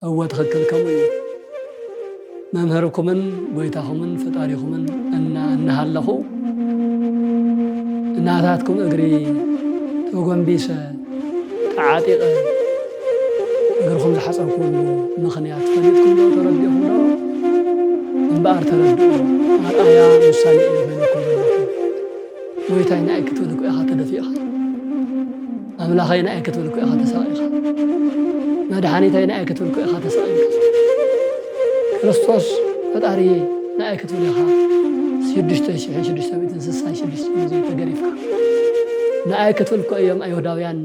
እወ፣ ትኽክል፣ ከምኡ እዩ። መምህርኩምን ጎይታኹምን ፈጣሪኹምን እና-፣ እናሃለኹ፣ እናታትኩም እግሪ ተጎንቢሰ፣ ተዓጢቐ፣ እግርኹም ዝሓጸብኩሉ ምኽንያት ፈሊጥኩም ዶ? ተረዲእኹም ዶ? እምበኣር ተረድኡ፣ ኣርኣያ ምሳሌ እየ ኮይነኩም ዘለኹ። ጎይታይ ንኣይ ክትብል እኮ ኢኻ ተደፊእኻ። ኣምላኸይ ንኣይ ክትብል እኮ ኢኻ ተሳቒኻ። መድሓኒተይ ንኣይ ክትብል እኮ ኢኻ ተሳቒኻ። ክርስቶስ ፈጣሪየ ንኣይ ክትብል ኢኻ ሽዱሽተ ሽሕን ሽዱሽተ ሚእትን ስሳን ሽዱሽተ ግዜ ተገሪፍካ። ንኣይ ክትብል እኮ እዮም ኣይሁዳውያን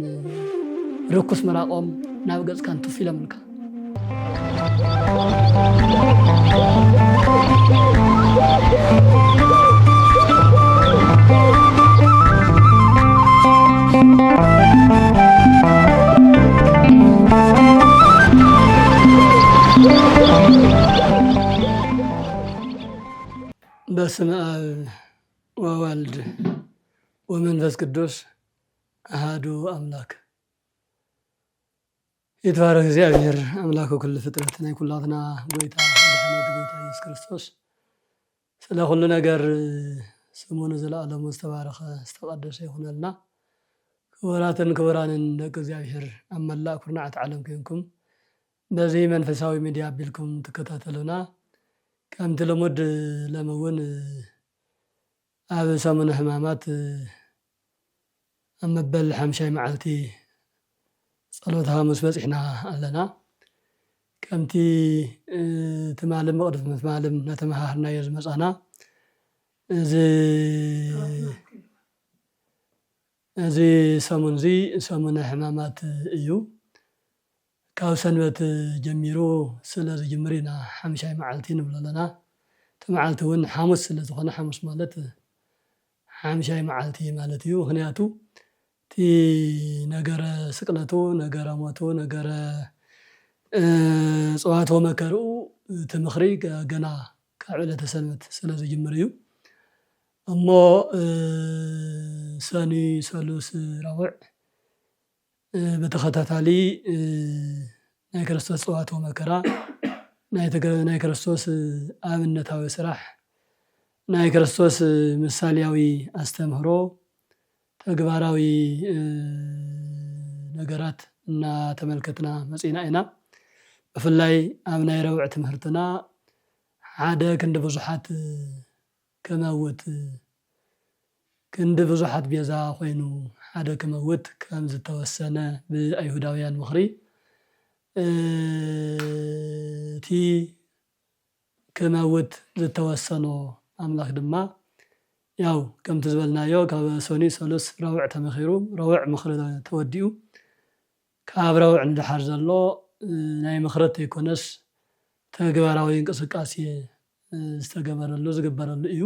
ርኩስ ምራቖም ናብ ገጽካ እንትፍ ኢሎምልካ። በስመ አብ ወወልድ ወመንፈስ ቅዱስ አሃዱ አምላክ። ይትባረክ እግዚኣብሔር ኣምላክ ኩሉ ፍጥረት፣ ናይ ኩላትና ጎይታ መድሓኒት ጎይታ ኢየሱስ ክርስቶስ፣ ስለ ኩሉ ነገር ስሙ ንዘለኣለሙ ዝተባረኸ ዝተቐደሰ ይኹነልና። ክቡራትን ክቡራንን ደቂ እግዚኣብሔር ኣብ መላእ ኩርናዓት ዓለም ኮንኩም በዚ መንፈሳዊ ሚድያ ኣቢልኩም ትከታተሉና፣ ከምቲ ልሙድ ሎሚ እውን ኣብ ሰሙነ ሕማማት ኣብ መበል ሓምሻይ መዓልቲ ጸሎተ ሓሙስ በጺሕና ኣለና። ከምቲ ትማሊ መቕድፍ ትማሊ እናተመሃርናዮ ዝመጻና፣ እዚ፣ እዚ ሰሙን እዚ ሰሙነ ሕማማት እዩ። ካብ ሰንበት ጀሚሩ ስለ ዝጅምር ኢና ሓምሻይ መዓልቲ ንብሎ ኣለና። እቲ መዓልቲ እውን ሓሙስ ስለ ዝኾነ፣ ሓሙስ ማለት ሓምሻይ መዓልቲ ማለት እዩ። ምኽንያቱ እቲ ነገረ ስቅለቱ፣ ነገረ ሞቱ፣ ነገረ፣ እ፣ ጽዋቶ መከርኡ፣ እቲ ምኽሪ ገ-፣ ገና ካብ ዕለተ ሰንበት ስለ ዝጅምር እዩ። እሞ፣ እ፣ ሰኑይ፣ ሰሉስ፣ ረቡዕ፣ እ፣ ብተኸታታሊ፣ እ፣ ናይ ክርስቶስ ጽዋቶ መከራ፣ ናይ ተገ-፣ ናይ ክርስቶስ፣ እ፣ ኣብነታዊ ስራሕ፣ ናይ ክርስቶስ፣ እ፣ ምሳሌያዊ ኣስተምህሮ፣ ተግባራዊ፣ እ፣ ነገራት እናተመልከትና መጺና ኢና። ብፍላይ ኣብ ናይ ረቡዕ ትምህርትና ሓደ ክንዲ ብዙሓት፣ እ፣ ከመውት፣ ክንዲ ብዙሓት ቤዛ ኮይኑ ሓደ ክመውት ከም ዝተወሰነ ብኣይሁዳውያን ምኽሪ፣ እ፣ እቲ ክመውት ዝተወሰኖ ኣምላኽ ድማ፣ ያው ከምቲ ዝበልናዮ፣ ካብ ሰኑይ፣ ሰሉስ፣ ረቡዕ ተመኺሩ፣ ረቡዕ ምኽሪ ተወዲኡ፣ ካብ ረቡዕ ንደሓር ዘሎ፣ እ፣ ናይ ምኽሪ እንተይኮነስ ተግባራዊ እንቅስቃሴ፣ እ፣ ዝተገበረሉ፣ ዝግበረሉ እዩ።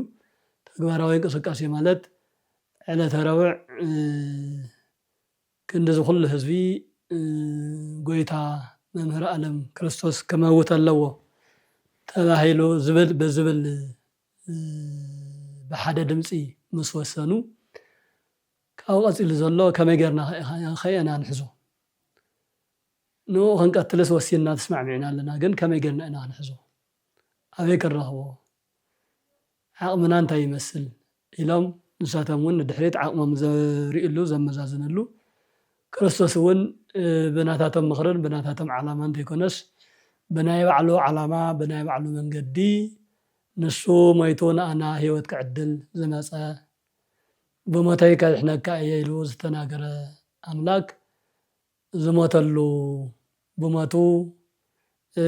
ተግባራዊ እንቅስቃሴ ማለት ዕለተ ረቡዕ፣ እ፣ ክንድዚ ኩሉ ህዝቢ፣ እ፣ ጎይታ መምህር ዓለም ክርስቶስ ክመውት ኣለዎ ተባሂሉ ዝብል፣ ብዝብል፣ እ፣ ብሓደ ድምፂ ምስ ወሰኑ፣ ካብኡ ቀፂሉ ዘሎ ከመይ ጌርና ከ-፣ ከ-፣ ከየና ንሕዞ? ንኡ ክንቀትልስ ወሲንና ተስማዕሚዕና ኣለና፣ ግን ከመይ ጌርና ኢና ክንሕዞ? ኣበይ ክንረኽቦ? ዓቕምና እንታይ ይመስል? ኢሎም ንሳቶም እውን ንድሕሪት ዓቕሞም ዘርእሉ፣ ዘመዛዝንሉ፣ ክርስቶስ እውን፣ እ፣ ብናታቶም ምኽርን ብናታቶም ዓላማ እንተይኮነስ ብናይ ባዕሉ ዓላማ፣ ብናይ ባዕሉ መንገዲ፣ ንሱ ሞይቱ ንኣና ህይወት ክዕድል ዝመጸ፣ "ብሞተይ ከድሕነካ እየ" ኢሉ ዝተናገረ ኣምላክ ዝሞተሉ፣ ብሞቱ፣ እ፣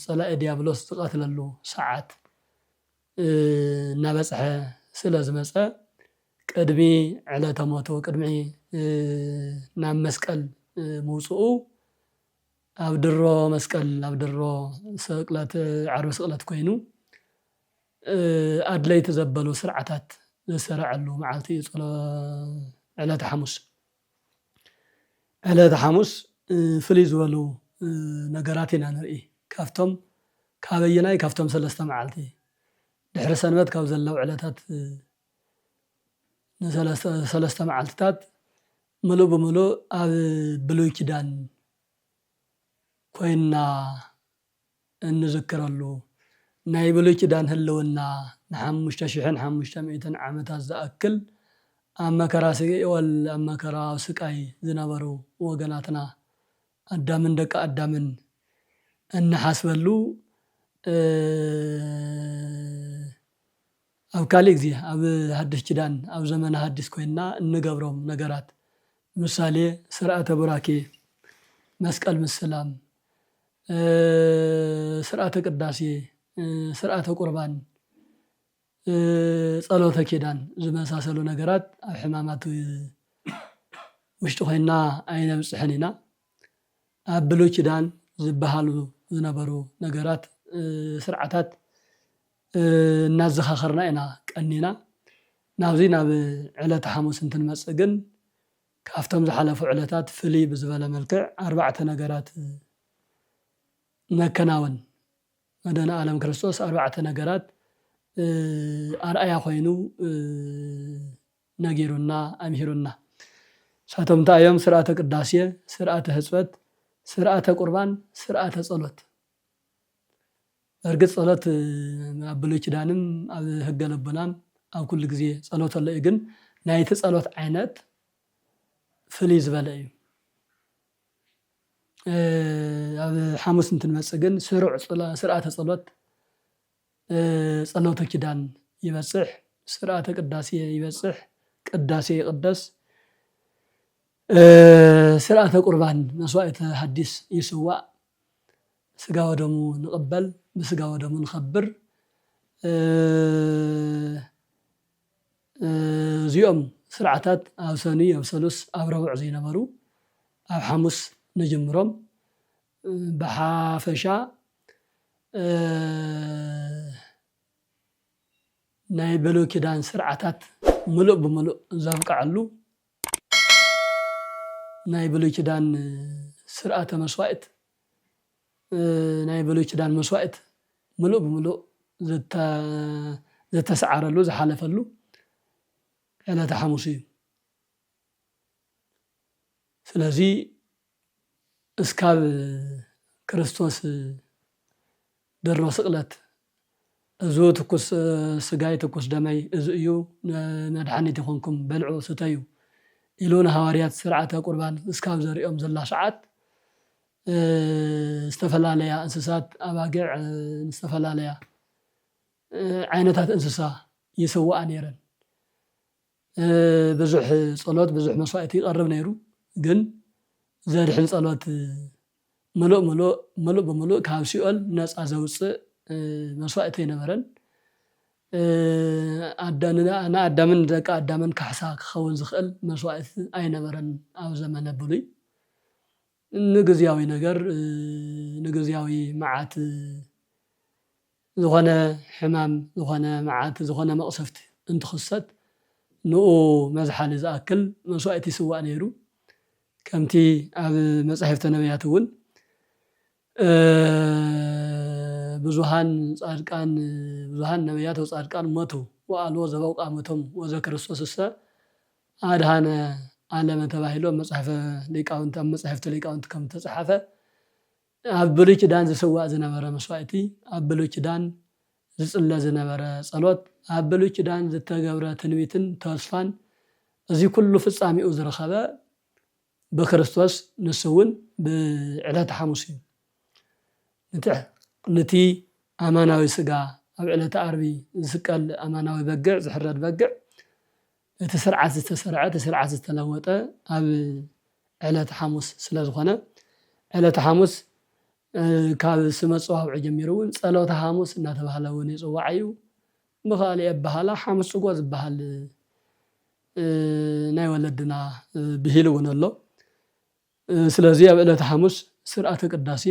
ጸላኢ ዲያብሎስ ዝቐትለሉ ሰዓት፣ እ፣ እናበጽሐ ስለ ዝመጸ፣ ቅድሚ ዕለተ ሞቱ፣ ቅድሚ፣ እ፣ ናብ መስቀል፣ እ፣ ምውጽኡ፣ ኣብ ድሮ መስቀል፣ ኣብ ድሮ ስቅለት፣ ዓርቢ ስቅለት ኮይኑ፣ እ፣ ኣድለይቲ ዘበሉ ስርዓታት ዝሰረዐሉ መዓልቲ እዩ፣ ጸሎ-፣ ዕለተ ሓሙስ። ዕለተ ሓሙስ፣ እ፣ ፍልይ ዝበሉ፣ እ፣ ነገራት ኢና ንርኢ። ካብቶም፣ ካበየናይ? ካብቶም ሰለስተ መዓልቲ። ድሕሪ ሰንበት ካብ ዘለዉ ዕለታት፣ እ፣ ንሰለስተ፣ ሰለስተ መዓልትታት ምሉእ ብምሉእ ኣብ ብሉይ ኪዳን ኮይንና እንዝክረሉ፣ ናይ ብሉይ ኪዳን ህልውና ንሓሙሽተ ሽሕን ሓሙሽተ ሚእትን ዓመታት ዝኣክል ኣብ መከራ ሲኦል፣ ኣብ መከራ ስቃይ ዝነበሩ ወገናትና ኣዳምን ደቂ ኣዳምን እንሓስበሉ፣ እ፣ ኣብ ካልእ ግዜ፣ ኣብ ሓድሽ ኪዳን፣ ኣብ ዘመነ ሓድሽ ኮይንና እንገብሮም ነገራት፣ ምሳሌ ስርዓተ ቡራኬ፣ መስቀል ምስላም፣ እ፣ ስርዓተ ቅዳሴ፣ እ፣ ስርዓተ ቁርባን፣ እ፣ ጸሎተ ኪዳን ዝመሳሰሉ ነገራት ኣብ ሕማማት ውሽጢ ኮይንና ኣይነብጽሕን ኢና። ኣብ ብሉይ ኪዳን ዝበሃሉ ዝነበሩ ነገራት፣ እ፣ ስርዓታት፣ እ፣ እናዘኻኸርና ኢና ቀኒና። ናብዚ ናብ ዕለተ ሓሙስ እንትንመጽእ ግን፣ ካብቶም ዝሓለፉ ዕለታት ፍልይ ብዝበለ መልክዕ ኣርባዕተ ነገራት ነከናውን። መድኃኔ ዓለም ክርስቶስ ኣርባዕተ ነገራት፣ እ፣ ኣርኣያ ኮይኑ፣ እ፣ ነጊሩና፣ ኣምሂሩና። ንሳቶም እንታይ እዮም? ስርዓተ ቅዳሴ፣ ስርዓተ ሕጽበት፣ ስርዓተ ቁርባን፣ ስርዓተ ጸሎት። እርግጥ ጸሎት፣ እ፣ ኣብ ብሉይ ኪዳንም ኣብ ሕገ ልቦናን ኣብ ኩሉ ግዜ ጸሎት ኣሎ እዩ። ግን ናይቲ ጸሎት ዓይነት ፍልይ ዝበለ እዩ። እ፣ ኣብ ሓሙስ እንትንመጽእ ግን ስሩዕ ጽላ-፣ ስርዓተ ጸሎት፣ እ፣ ጸሎተ ኪዳን ይበጽሕ፣ ስርዓተ ቅዳሴ ይበጽሕ፣ ቅዳሴ ይቕደስ፣ እ፣ ስርዓተ ቁርባን መስዋዕተ ሓዲስ ይስዋእ፣ ስጋ ወደሙ ንቕበል፣ ብስጋ ወደሙ ንኸብር፣ እ፣ እ፣ እዚኦም ስርዓታት ኣብ ሰኑይ፣ ኣብ ሰሉስ፣ ኣብ ረቡዕ ዘይነበሩ፣ ኣብ ሓሙስ ንጅምሮም። እ፣ ብሓፈሻ፣ እ፣ ናይ ብሉይ ኪዳን ስርዓታት ምሉእ ብምሉእ ዘብቅዐሉ፣ ናይ ብሉይ ኪዳን ስርዓተ መስዋዕት፣ እ፣ ናይ ብሉይ ኪዳን መስዋዕት ምሉእ ብምሉእ ዝተ-፣ ዝተሰዓረሉ፣ ዝሓለፈሉ ዕለተ ሓሙስ እዩ። ስለዚ እስካብ ክርስቶስ ድሮ ስቕለት፣ "እዚ ትኩስ ስጋይ ትኩስ ደመይ እዚ እዩ፣ ንመድሓኒት ይኾንኩም፣ በልዑ፣ ስተዩ" ኢሉ ንሃዋርያት ስርዓተ ቁርባን እስካብ ዘርእዮም ዘላ ሰዓት፣ እ፣ ዝተፈላለያ እንስሳት፣ ኣባጊዕ፣ እ፣ ዝተፈላለያ፣ እ፣ ዓይነታት እንስሳ ይስውኣ ነይረን። እ፣ ብዙሕ ጸሎት፣ ብዙሕ መስዋዕቲ ይቐርብ ነይሩ። ግን ዘድሕን ጸሎት ምሉእ ምሉእ፣ ምሉእ ብምሉእ ካብ ሲኦል ነጻ ዘውጽእ፣ እ፣ መስዋዕቲ ኣይነበረን። እ፣ ኣዳ-፣ ንኣ-፣ ንኣዳምን ንደቂ ኣዳምን ካሕሳ ክኸውን ዝኽእል መስዋዕቲ ኣይነበረን ኣብ ዘመነ ብሉይ። ንግዝያዊ ነገር፣ እ፣ ንግዝያዊ መዓት፣ እ፣ ዝኾነ ሕማም፣ ዝኾነ መዓት፣ ዝኾነ መቕሰፍቲ እንትኽሰት ንኡ መዝሓሊ ዝኣክል መስዋዕቲ ይስዋእ ነይሩ። ከምቲ ኣብ መጻሕፍተ ነቢያት እውን፣ እ፣ ብዙሃን ጻድቃን፣ ብዙሃን ነቢያት ወጻድቃን ሞቱ ወአልቦ ዘበውቃ ሞቶም ወዘክርስቶስሰ ኣድሃነ ዓለመ ተባሂሉ ኣብ መጽሓፈ ሊቃውንቲ፣ ኣብ መጻሕፍተ ሊቃውንቲ ከም ዝተጻሓፈ፣ ኣብ ብሉይ ኪዳን ዝስዋእ ዝነበረ መስዋዕቲ፣ ኣብ ብሉይ ኪዳን ዝጽለ ዝነበረ ጸሎት፣ ኣብ ብሉይ ኪዳን ዝተገብረ ትንቢትን ተስፋን፣ እዚ ኩሉ ፍጻሜኡ ዝረኸበ ብክርስቶስ፣ ንሱ እውን ብዕለተ ሓሙስ እዩ። ነቲ፣ ነቲ ኣማናዊ ስጋ ኣብ ዕለተ ዓርቢ ዝስቀል ኣማናዊ በግዕ፣ ዝሕረድ በግዕ፣ እቲ ስርዓት ዝተሰርዐ፣ እቲ ስርዓት ዝተለወጠ ኣብ ዕለተ ሓሙስ ስለ ዝኾነ፣ ዕለተ ሓሙስ፣ እ፣ ካብ ስመ ጽዋውዒ ጀሚሩ እውን ጸሎተ ሓሙስ እናተባህለ እውን ይጽዋዕ እዩ። ብኻልእ ኣበሃህላ ሓሙስ ጽጎ ዝበሃል፣ እ፣ ናይ ወለድና፣ እ፣ ብሂል እውን ኣሎ። እ፣ ስለዚ ኣብ ዕለተ ሓሙስ ስርዓተ ቅዳሴ፣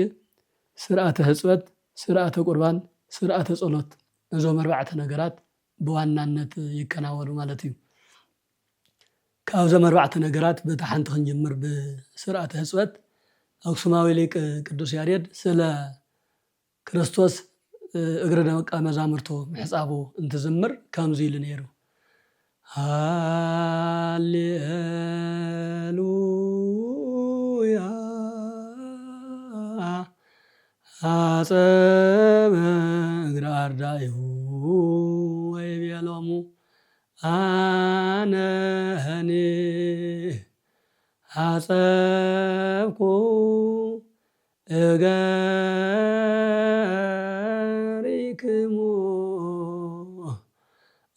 ስርዓተ ሕጽበት፣ ስርዓተ ቁርባን፣ ስርዓተ ጸሎት፣ እዞም ኣርባዕተ ነገራት ብዋናነት ይከናወኑ ማለት እዩ። ካብዞም ኣርባዕተ ነገራት በታ ሓንቲ ክንጅምር፣ ብስርዓተ ሕጽበት። ኣክሱማዊ ሊቅ ቅዱስ ያሬድ ስለ ክርስቶስ፣ እ፣ እግሪ ደቀ መዛሙርቱ ምሕጻቡ እንትዝምር ከምዚ ኢሉ ነይሩ። ሃሌሉያ፣ አጸበ እግረ አርዳኢሁ ወይቤሎሙ፣ አነኒ አጸብኩ እገሪክሙ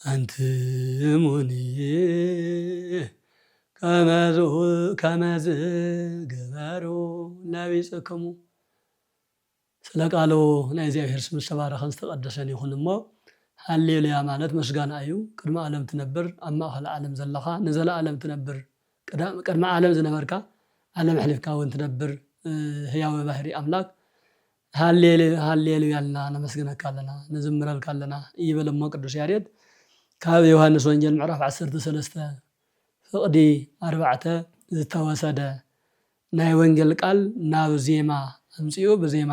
አንትሙኒ ከመዝ-፣ ከመዝ ግበሩ ለቢጽክሙ። ስለ ቃሉ ናይ እግዚኣብሔር ስም ዝተባረኸን ዝተቐደሰን ይኹን። እሞ ሃሌሉያ ማለት ምስጋና እዩ። ቅድሚ ዓለም ትነብር፣ ኣብ ማእኸል ዓለም ዘለኻ፣ ንዘለዓለም ትነብር፣ ቅዳ-፣ ቅድሚ ዓለም ዝነበርካ፣ ዓለም ኣሕሊፍካ እውን ትነብር፣ እ፣ ህያው ባህሪ ኣምላክ፣ ሃሌሉ-፣ ሃሌሉያ ኣልና፣ ነመስግነካ ኣለና፣ ንዝምረልካ ኣለና ይብል እሞ ቅዱስ ያሬድ። ካብ ዮሃንስ ወንጌል ምዕራፍ ዓሰርተ ሰለስተ ፍቕዲ ኣርባዕተ ዝተወሰደ ናይ ወንጌል ቃል ናብ ዜማ ኣምጺኡ ብዜማ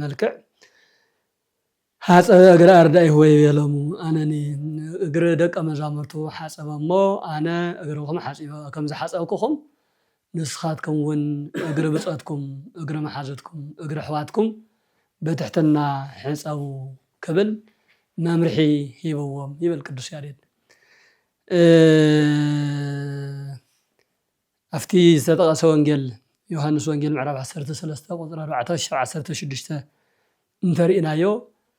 መልክዕ፣ "ሓጸበ እግረ ኣርዳኢሁ ወይቤሎሙ፣ ኣነኒ እግሪ ደቀ መዛሙርቱ ሓጸበ እሞ፣ ኣነ እግርኹም ሓጺበ፣ ከም ዝሓጸብኩኹም ንስኻትኩም እውን እግሪ ብጾትኩም፣ እግሪ መሓዙትኩም፣ እግሪ ኣሕዋትኩም ብትሕትና ሕጸቡ" ክብል መምርሒ ሂብዎም ይብል ቅዱስ ያሬድ። እ፣ ኣብቲ ዝተጠቐሰ ወንጌል፣ ዮሃንስ ወንጌል ምዕራፍ ዓሰርተ ሰለስተ ቁጽሪ ኣርባዕተ ክሳብ ዓሰርተ ሽዱሽተ እንተርኢናዮ፣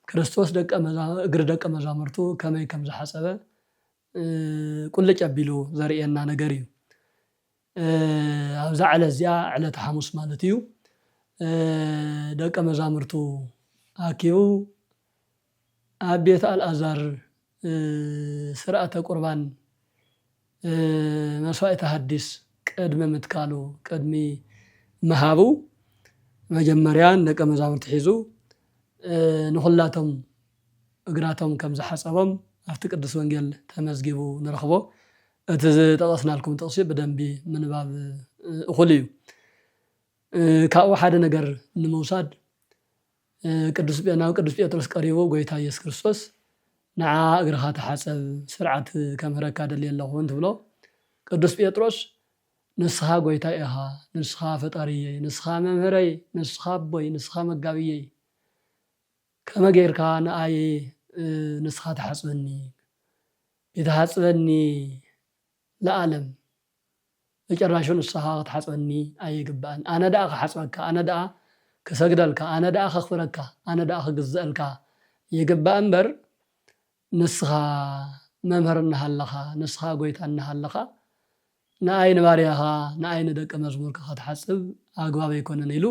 ክርስቶስ ደቀ መዛ-፣ እግሪ ደቀ መዛሙርቱ ከመይ ከም ዝሓጸበ፣ እ፣ ቁልጭ ኣቢሉ ዘርእየና ነገር እዩ። እ፣ ኣብዛ ዕለት እዚኣ፣ ዕለተ ሓሙስ ማለት እዩ፣ እ፣ ደቀ መዛሙርቱ ኣኪቡ ኣብ ቤት ኣልኣዛር፣ እ፣ ስርዓተ ቁርባን፣ እ፣ መስዋዕተ ሃዲስ ቅድሚ ምትካሉ፣ ቅድሚ ምሃቡ፣ መጀመርያ ንደቀ መዛሙርቲ ሒዙ፣ እ፣ ንኹላቶም እግራቶም ከም ዝሓጸቦም ኣብቲ ቅዱስ ወንጌል ተመዝጊቡ ንረኽቦ። እቲ ዝጠቐስናልኩም ጥቕሲ ብደንቢ ምንባብ፣ እ፣ እኹል እዩ። እ፣ ካብኡ ሓደ ነገር ንምውሳድ፣ እ፣ ቅዱስ ጴ-፣ ናብ ቅዱስ ጴጥሮስ ቀሪቡ፣ "ጎይታ ኢየሱስ ክርስቶስ፣ ንዓ እግርኻ ተሓጸብ፣ ስርዓት ከምህረካ ደልየ ኣለኹ" እንትብሎ፣ ቅዱስ ጴጥሮስ፣ "ንስኻ ጎይታ ኢኻ፣ ንስኻ ፈጣሪየይ፣ ንስኻ መምህረይ፣ ንስኻ ኣቦይ፣ ንስኻ መጋብየይ፣ ከመ ጌርካ ንኣይ፣ እ፣ ንስኻ ትሓጽበኒ? ይትሓጽበኒ ለኣለም፣ መጨረሻ ንስኻ ክትሓጽበኒ ኣይግባእን። ኣነ ደኣ ክሓጽበካ፣ ኣነ ደኣ ክሰግደልካ፣ ኣነ ደኣ ከኽብረካ፣ ኣነ ደኣ ክግዘአልካ ይግባእ እምበር፣ ንስኻ መምህር እናሃለኻ፣ ንስኻ ጎይታ እናሃለኻ፣ ንኣይ ንባርያኻ፣ ንኣይ ንደቀ መዝሙርካ ክትሓጽብ ኣግባብ ኣይኮነን" ኢሉ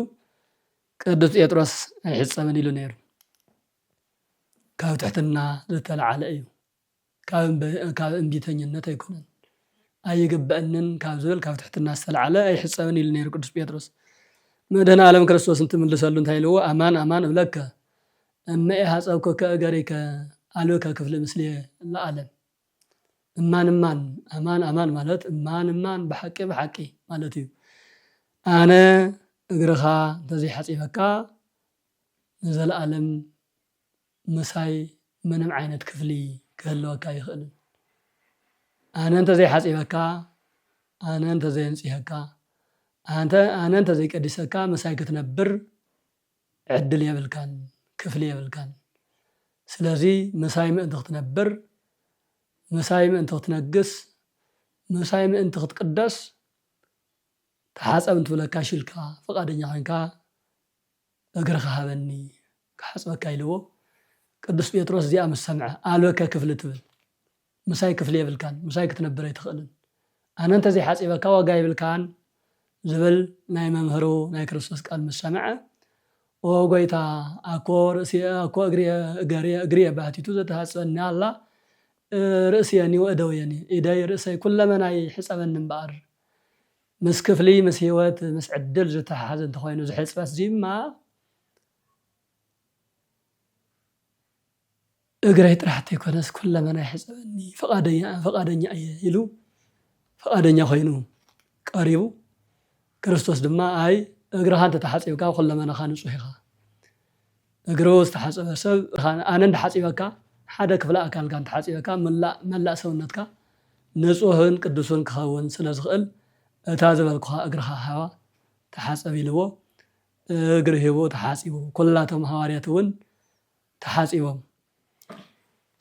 ቅዱስ ጴጥሮስ ኣይሕጸብን ኢሉ ነይሩ። ካብ ትሕትና ዝተለዓለ እዩ። ካብ እምበ-፣ ካብ እምቢተኝነት ኣይኮነን። "ኣይግበአንን" ካብ ዝብል፣ ካብ ትሕትና ዝተለዓለ ኣይሕጸብን ኢሉ ነይሩ ቅዱስ ጴጥሮስ። መድኃኔ ዓለም ክርስቶስ እንትምልሰሉ እንታይ ኢልዎ? "ኣማን ኣማን እብለከ፣ እመ ኢሐጸብኩከ እገሪከ፣ አልብከ ክፍሊ ምስሌ ለዓለም።" እማን እማን፣ ኣማን ኣማን ማለት እማን እማን፣ ብሓቂ ብሓቂ ማለት እዩ። ኣነ እግርኻ እንተዘይሓጺበካ፣ ንዘለኣለም ምሳይ ምንም ዓይነት ክፍሊ ክህልወካ ኣይኽእልን። ኣነ እንተዘይሓጺበካ፣ ኣነ እንተዘየንጺሀካ፣ ኣንተ-፣ ኣነ እንተዘይቀዲሰካ፣ ምሳይ ክትነብር ዕድል የብልካን፣ ክፍሊ የብልካን። ስለዚ ምሳይ ምእንቲ ክትነብር፣ ምሳይ ምእንቲ ክትነግስ፣ ምሳይ ምእንቲ ክትቅደስ፣ ተሓጸብ እንትብለካ ሽልካ ፍቓደኛ ኮይንካ፣ "እግርኻ ሃበኒ ክሓጽበካ" ኢልዎ። ቅዱስ ጴጥሮስ እዚኣ ምስ ሰምዐ፣ "ኣልበከ ክፍሊ" ትብል፣ ምሳይ ክፍሊ የብልካን፣ ምሳይ ክትነብር ኣይትኽእልን። ኣነ እንተዘይሓጺበካ ዋጋ የብልካን ዝብል ናይ መምህሩ ናይ ክርስቶስ ቃል ምስ ሰምዐ፣ "ኦ ጎይታ፣ ኣኮ ርእሲ፣ ኣኮ እግሪ፣ እገሪ፣ እግሪ የባህቲቱ ዘተሃጽበኒ ኣላ፣ ርእስየኒ ወእደውየኒ፣ ኢደይ ርእሰይ ኩለመናይ ሕጸበኒ እምበኣር፣ ምስ ክፍሊ፣ ምስ ህይወት፣ ምስ ዕድል ዝተሓሓዘ እንተኾይኑ፣ እዚ ሕጽበት እዚማ እግረይ ጥራሕ እንተይኮነስ ኩለመናይ ሕጸበኒ፣ ፍቓደኛ፣ ፍቓደኛ እየ" ኢሉ ፍቓደኛ ኮይኑ ቀሪቡ። ክርስቶስ ድማ፣ "ኣይ፣ እግርኻ እንተተሓጺብካ ኩለመናኻ ንጹህ ኢኻ። እግሩ ዝተሓጸበ ሰብ፣ ኣነ እንተሓጺበካ፣ ሓደ ክፍሊ ኣካልካ እንተሓጺበካ፣ መላእ፣ መላእ ሰውነትካ ንጹህን ቅዱስን ክኸውን ስለ ዝኽእል፣ እታ ዝበልኩኻ እግርኻ ሃባ ተሓጸብ" ኢልዎ። እግሪ ሂቡ ተሓጺቡ፣ ኩላቶም ሃዋርያት እውን ተሓጺቦም።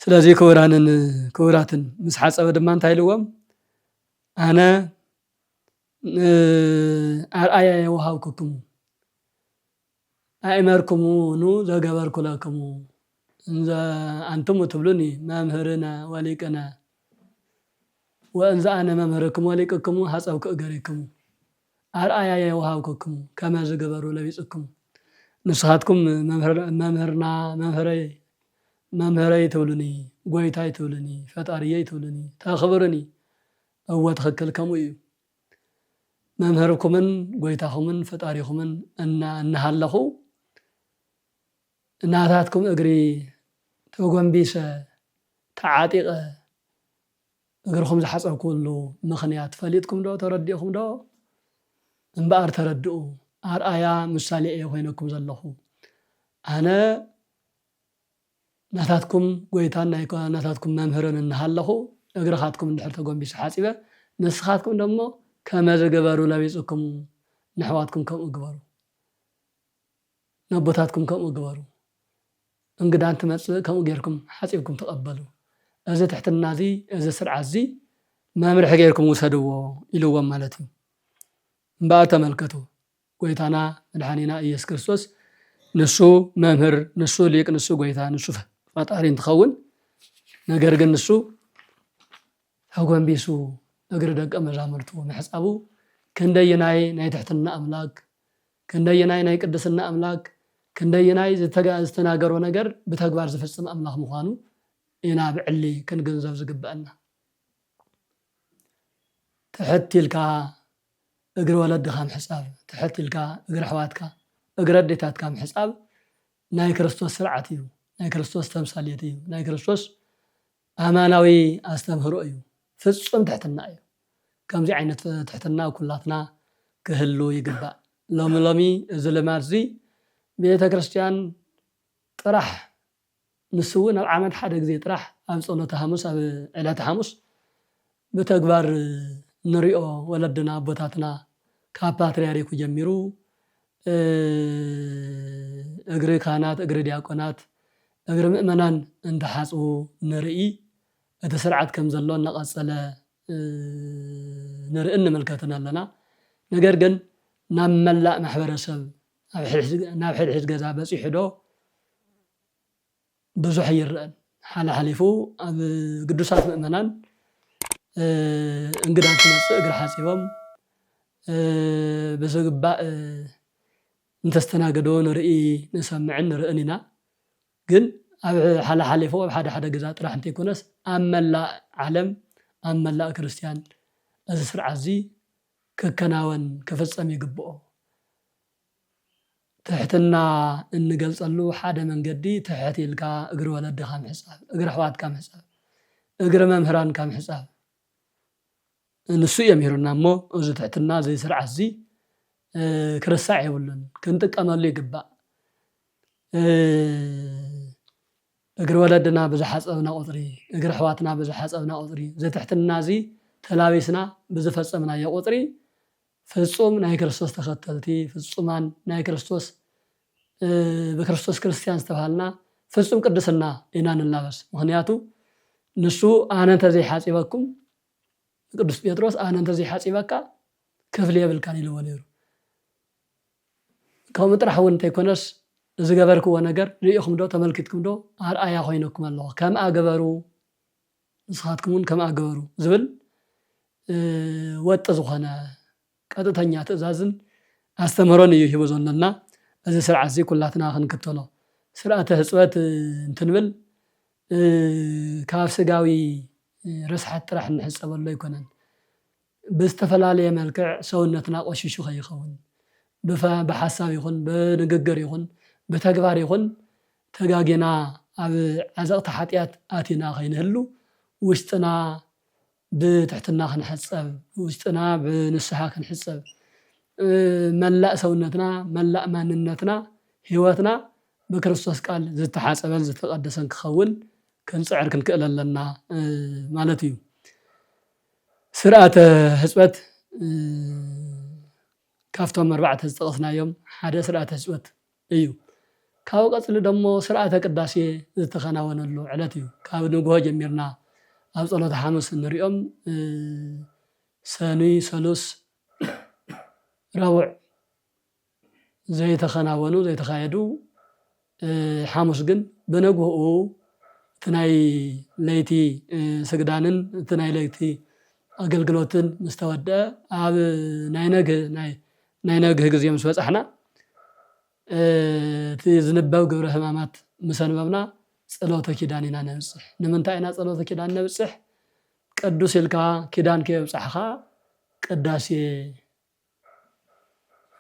ስለዚ ክቡራንን ክቡራትን ምስ ሓጸበ ድማ እንታይ ኢልዎም? ኣነ ኣርኣያ የውሃብኩክሙ ኣእመርኩሙ ኑ ዘገበርኩ ለክሙ እንዘ ኣንትሙ ትብሉኒ መምህርነ ወሊቅነ ወእንዘ ኣነ መምህርክሙ ወሊቅክሙ ሃጸብኩ እገሪክሙ ኣርኣያ የውሃብኩክሙ ከመ ዝግበሩ ለቢጽክሙ ንስኻትኩም መምህርና መምህረይ መምህረይ ትብሉኒ ጎይታይ ትብሉኒ ፈጣሪየይ ትብሉኒ ተኽብሩኒ እወ ትኽክል ከምኡ እዩ መምህርኩምን ጎይታኹምን ፈጣሪኹምን እና እናሃለኹ ናታትኩም እግሪ ተጎንቢሰ ተዓጢቐ እግርኹም ዝሓፀብኩሉ ምኽንያት ፈሊጥኩም ዶ ተረዲእኹም ዶ? እምበኣር ተረድኡ። ኣርኣያ ምሳሌ እየ ኮይነኩም ዘለኹ። ኣነ ናታትኩም ጎይታን ናይ ናታትኩም መምህርን እናሃለኹ እግርኻትኩም እንድሕር ተጎንቢሱ ሓፂበ ንስኻትኩም ደሞ ከመ ዝገበሩ ለቢፅኩም ንሕዋትኩም ከምኡ ግበሩ። ነቦታትኩም ከምኡ ግበሩ። እንግዳ እንትመጽእ ከምኡ ጌርኩም ሓጺብኩም ተቐበሉ። እዚ ትሕትና እዚ፣ እዚ ስርዓት እዚ መምርሒ ጌርኩም ውሰድዎ ኢልዎም ማለት እዩ። እምበኣር ተመልከቱ፣ ጎይታና መድሓኒና ኢየሱስ ክርስቶስ ንሱ መምህር፣ ንሱ ሊቅ፣ ንሱ ጎይታ፣ ንሱ ፈጣሪ እንትኸውን፣ ነገር ግን ንሱ ተጎንቢሱ እግሪ ደቀ መዛሙርቱ ምሕጻቡ ክንደየናይ ናይ ትሕትና ኣምላክ፣ ክንደየናይ ናይ ቅድስና ኣምላክ፣ ክንደየናይ ዝተጋ-፣ ዝተናገሮ ነገር ብተግባር ዝፍጽም ኣምላክ ምዃኑ ኢና ብዕሊ ክንግንዘብ ዝግበአና። ትሕት ኢልካ እግሪ ወለድኻ ምሕጻብ፣ ትሕት ኢልካ እግሪ ኣሕዋትካ፣ እግሪ ኣዴታትካ ምሕጻብ ናይ ክርስቶስ ስርዓት እዩ፣ ናይ ክርስቶስ ተምሳሌት እዩ፣ ናይ ክርስቶስ ኣማናዊ ኣስተምህሮ እዩ። ፍጹም ትሕትና እዩ። ከምዚ ዓይነት ትሕትና ኩላትና ክህሉ ይግባእ። ሎሚ ሎሚ እዚ ልማድ እዚ ቤተ ክርስቲያን ጥራሕ ንሱ እውን ኣብ ዓመት ሓደ ግዜ ጥራሕ ኣብ ጸሎተ ሓሙስ፣ ኣብ ዕለተ ሓሙስ ብተግባር ንሪኦ ወለድና ኣቦታትና ካብ ፓትርያርኩ ጀሚሩ እ፣ እግሪ ካህናት፣ እግሪ ዲያቆናት፣ እግሪ ምእመናን እንትሓጽቡ ንርኢ። እቲ ስርዓት ከም ዘሎ እናቐጸለ እ፣ ንርእን ንምልከትን ኣለና። ነገር ግን ናብ መላእ ማሕበረሰብ ናብ ሕድሕድ ናብ ሕድሕድ ገዛ በጺሑ ዶ? ብዙሕ ኣይረኣን። ሓላሓሊፉ ኣብ ግዱሳት ምእመናን እ፣ እንግዳ እንትመጽእ እግሪ ሓጺቦም እ፣ ብዝግባእ እ፣ እንተስተናገዶ ንርኢ ንሰምዕን ንርእን ኢና። ግን ኣብ ሓላሓሊፉ ኣብ ሓደ ሓደ ገዛ ጥራሕ እንተይኮነስ ኣብ መላእ ዓለም ኣብ መላእ ክርስትያን እዚ ስርዓት እዚ ክከናወን ክፍጸም ይግብኦ። ትሕትና እንገልጸሉ ሓደ መንገዲ ትሕት ኢልካ እግሪ ወለድኻ ምሕጻብ፣ እግሪ ኣሕዋትካ ምሕጻብ፣ እግሪ መምህራንካ ምሕጻብ። ንሱ እዩ ኣምሂሩና እሞ እዚ ትሕትና እዚ ስርዓት እዚ እ፣ ክርሳዕ የብሉን። ክንጥቀመሉ ይግባእ። እ፣ እግሪ ወለድና ብዝሓጸብና ቁጽሪ፣ እግሪ ኣሕዋትና ብዝሓጸብና ቁጽሪ፣ እዚ ትሕትና እዚ ተላቢስና ብዝፈጸምናዮ ቁጽሪ ፍጹም ናይ ክርስቶስ ተኸተልቲ፣ ፍጹማን ናይ ክርስቶስ እ፣ ብክርስቶስ ክርስትያን ዝተባሃልና ፍጹም ቅድስና ኢና ንላበስ። ምኽንያቱ ንሱ ኣነ እንተዘይሓጺበኩም፣ ቅዱስ ጴጥሮስ ኣነ እንተዘይሓጺበካ ክፍሊ የብልካን ኢልዎ ነይሩ። ከምኡ ጥራሕ እውን እንተይኮነስ ዝገበርክዎ ነገር ርኢኹም ዶ ተመልኪትኩም ዶ ኣርኣያ ኮይነኩም ኣለኹ። ከምኣ ግበሩ ንስኻትኩም እውን ከምኣ ግበሩ ዝብል እ፣ ወጥ ዝኾነ ቀጥተኛ ትእዛዝን ኣስተምህሮን እዩ ሂቡ ዘሎ እና እዚ ስርዓት እዚ ኩላትና ክንክተሎ። ስርዓተ ሕፅበት እ፣ እንትንብል እ፣ ካብ ስጋዊ እ፣ ርስሓት ጥራሕ እንሕፀበሉ ኣይኮነን። ብዝተፈላለየ መልክዕ ሰውነትና ቆሺሹ ከይኸውን ብፈ-፣ ብሓሳብ ይኹን ብንግግር ይኹን ብተግባር ይኹን ተጋጊና ኣብ ዓዘቕቲ ሓጢኣት ኣቲና ከይንህሉ ውሽጥና ብትሕትና ክንሕጸብ፣ ውሽጥና ብንስሓ ክንሕጸብ፣ እ፣ መላእ ሰውነትና፣ መላእ ማንነትና፣ ህይወትና ብክርስቶስ ቃል ዝተሓጸበን ዝተቐደሰን ክኸውን ክንጽዕር ክንክእል ኣለና፣ እ፣ ማለት እዩ። ስርዓተ ሕጽበት፣ እ፣ ካብቶም ኣርባዕተ ዝጠቐስናዮም ሓደ ስርዓተ ሕጽበት እዩ። ካብኡ ቀጽሊ ደሞ ስርዓተ ቅዳሴ ዝተኸናወነሉ ዕለት እዩ። ካብ ንግሆ ጀሚርና ኣብ ጸሎተ ሓሙስ እንሪኦም፣ እ፣ ሰኑይ፣ ሰሉስ፣ ረቡዕ ዘይተኸናወኑ፣ ዘይተኻየዱ፣ እ፣ ሓሙስ ግን ብነግሆኡ እቲ ናይ ለይቲ፣ እ፣ ስግዳንን እቲ ናይ ለይቲ ኣገልግሎትን ምስ ተወድአ፣ ኣብ ናይ ነግህ፣ ናይ፣ ናይ ነግህ ግዜ ምስ በጻሕና፣ እ፣ እቲ ዝንበብ ግብረ ሕማማት ምስ ኣንበብና፣ ጸሎተ ኪዳን ኢና ነብጽሕ። ንምንታይ ኢና ጸሎተ ኪዳን ነብጽሕ? ቅዱስ ኢልካ ኪዳን ከየብጻሕኻ ቅዳሴ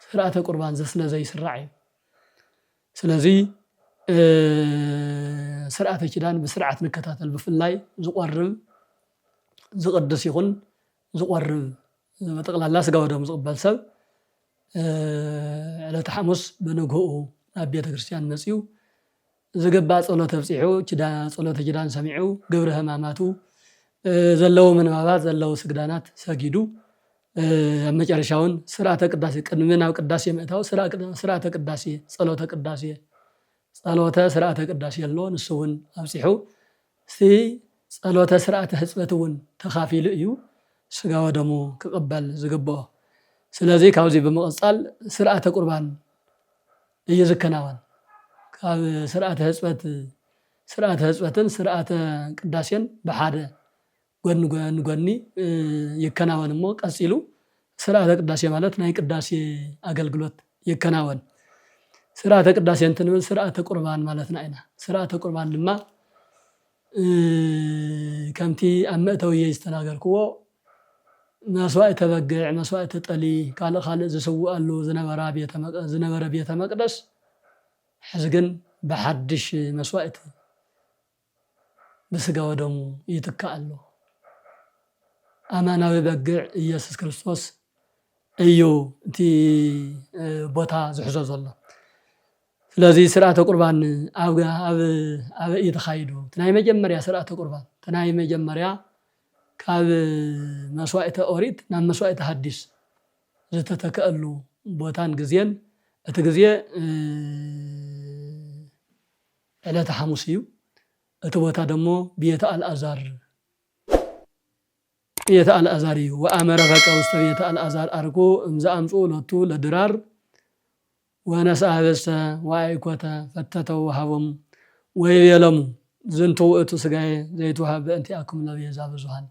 ስርዓተ ቁርባን ዘስለ ዘይስራዕ እዩ። ስለዚ፣ እ፣ ስርዓተ ኪዳን ብስርዓት ንከታተል። ብፍላይ ዝቆርብ፣ ዝቕድስ ይኹን ዝቆርብ፣ ጠቕላላ ስጋ ወደሙ ዝቕበል ሰብ፣ እ፣ ዕለተ ሓሙስ ብንግሆኡ ናብ ቤተ ክርስቲያን መጺኡ ዝግባእ ጸሎት ኣብጺሑ፣ ኪዳ-፣ ጸሎተ ኪዳን ሰሚዑ፣ ግብረ ሕማማቱ፣ እ፣ ዘለዉ ምንባባት፣ ዘለዉ ስግዳናት ሰጊዱ፣ እ፣ ኣብ መጨረሻ እውን ስርዓተ ቅዳሴ፣ ቅድሚ ናብ ቅዳሴ ምእታው ስርዓ-፣ ስርዓተ ቅዳሴ፣ ጸሎተ ቅዳሴ፣ ጸሎተ ስርዓተ ቅዳሴ ኣሎ። ንሱ እውን ኣብጺሑ፣ እቲ ጸሎተ ስርዓተ ሕጽበት እውን ተኻፊሉ እዩ ስጋ ወደሙ ክቕበል ዝግብኦ። ስለዚ ካብዚ ብምቕጻል ስርዓተ ቁርባን እዩ ዝከናወን። ካብ ስርዓተ ሕጽበት፣ ስርዓተ ሕጽበትን ስርዓተ ቅዳሴን ብሓደ ጎኒ ጎኒ ጎኒ፣ እ፣ ይከናወን እሞ ቀጺሉ ስርዓተ ቅዳሴ ማለት ናይ ቅዳሴ ኣገልግሎት ይከናወን። ስርዓተ ቅዳሴ እንትንብል ስርዓተ ቁርባን ማለትና ኢና። ስርዓተ ቁርባን ድማ፣ እ፣ ከምቲ ኣብ መእተውየይ ዝተናገርክዎ መስዋእተ በግዕ፣ መስዋእተ ጠሊ፣ ካልእ ካልእ ዝስውኣሉ ዝነበራ ቤተ መቅ-፣ ዝነበረ ቤተ መቅደስ ሕዚ ግን ብሓድሽ መስዋእቲ ብስጋ ወደሙ ይትካእ ኣሎ። ኣማናዊ በግዕ ኢየሱስ ክርስቶስ እዩ እቲ፣ እ፣ ቦታ ዝሕዞ ዘሎ። ስለዚ ስርዓተ ቁርባን ኣብ፣ ኣብ፣ ኣበይ እዩ ተኻይዱ? እቲ ናይ መጀመርያ ስርዓተ ቁርባን፣ እቲ ናይ መጀመርያ ካብ መስዋእተ ኦሪት ናብ መስዋእተ ሓዲስ ዝተተከአሉ ቦታን ግዜን፣ እቲ ግዜ፣ እ፣ ዕለተ ሓሙስ እዩ። እቲ ቦታ ደሞ ቤተ ኣልኣዛር፣ ቤተ ኣልኣዛር እዩ። ወአመረ ፈቀ ውስተ ቤተ ኣልኣዛር አርኩ እምዘ አምጽኡ ሎቱ ለድራር ወነስአ ህብስተ ወአይኮተ ፈተተ ወሃቦም ወይቤሎሙ ዝንቱ ውእቱ ስጋየ ዘይትወሃብ በእንቲአኩም ለቤዛ ብዙሃን።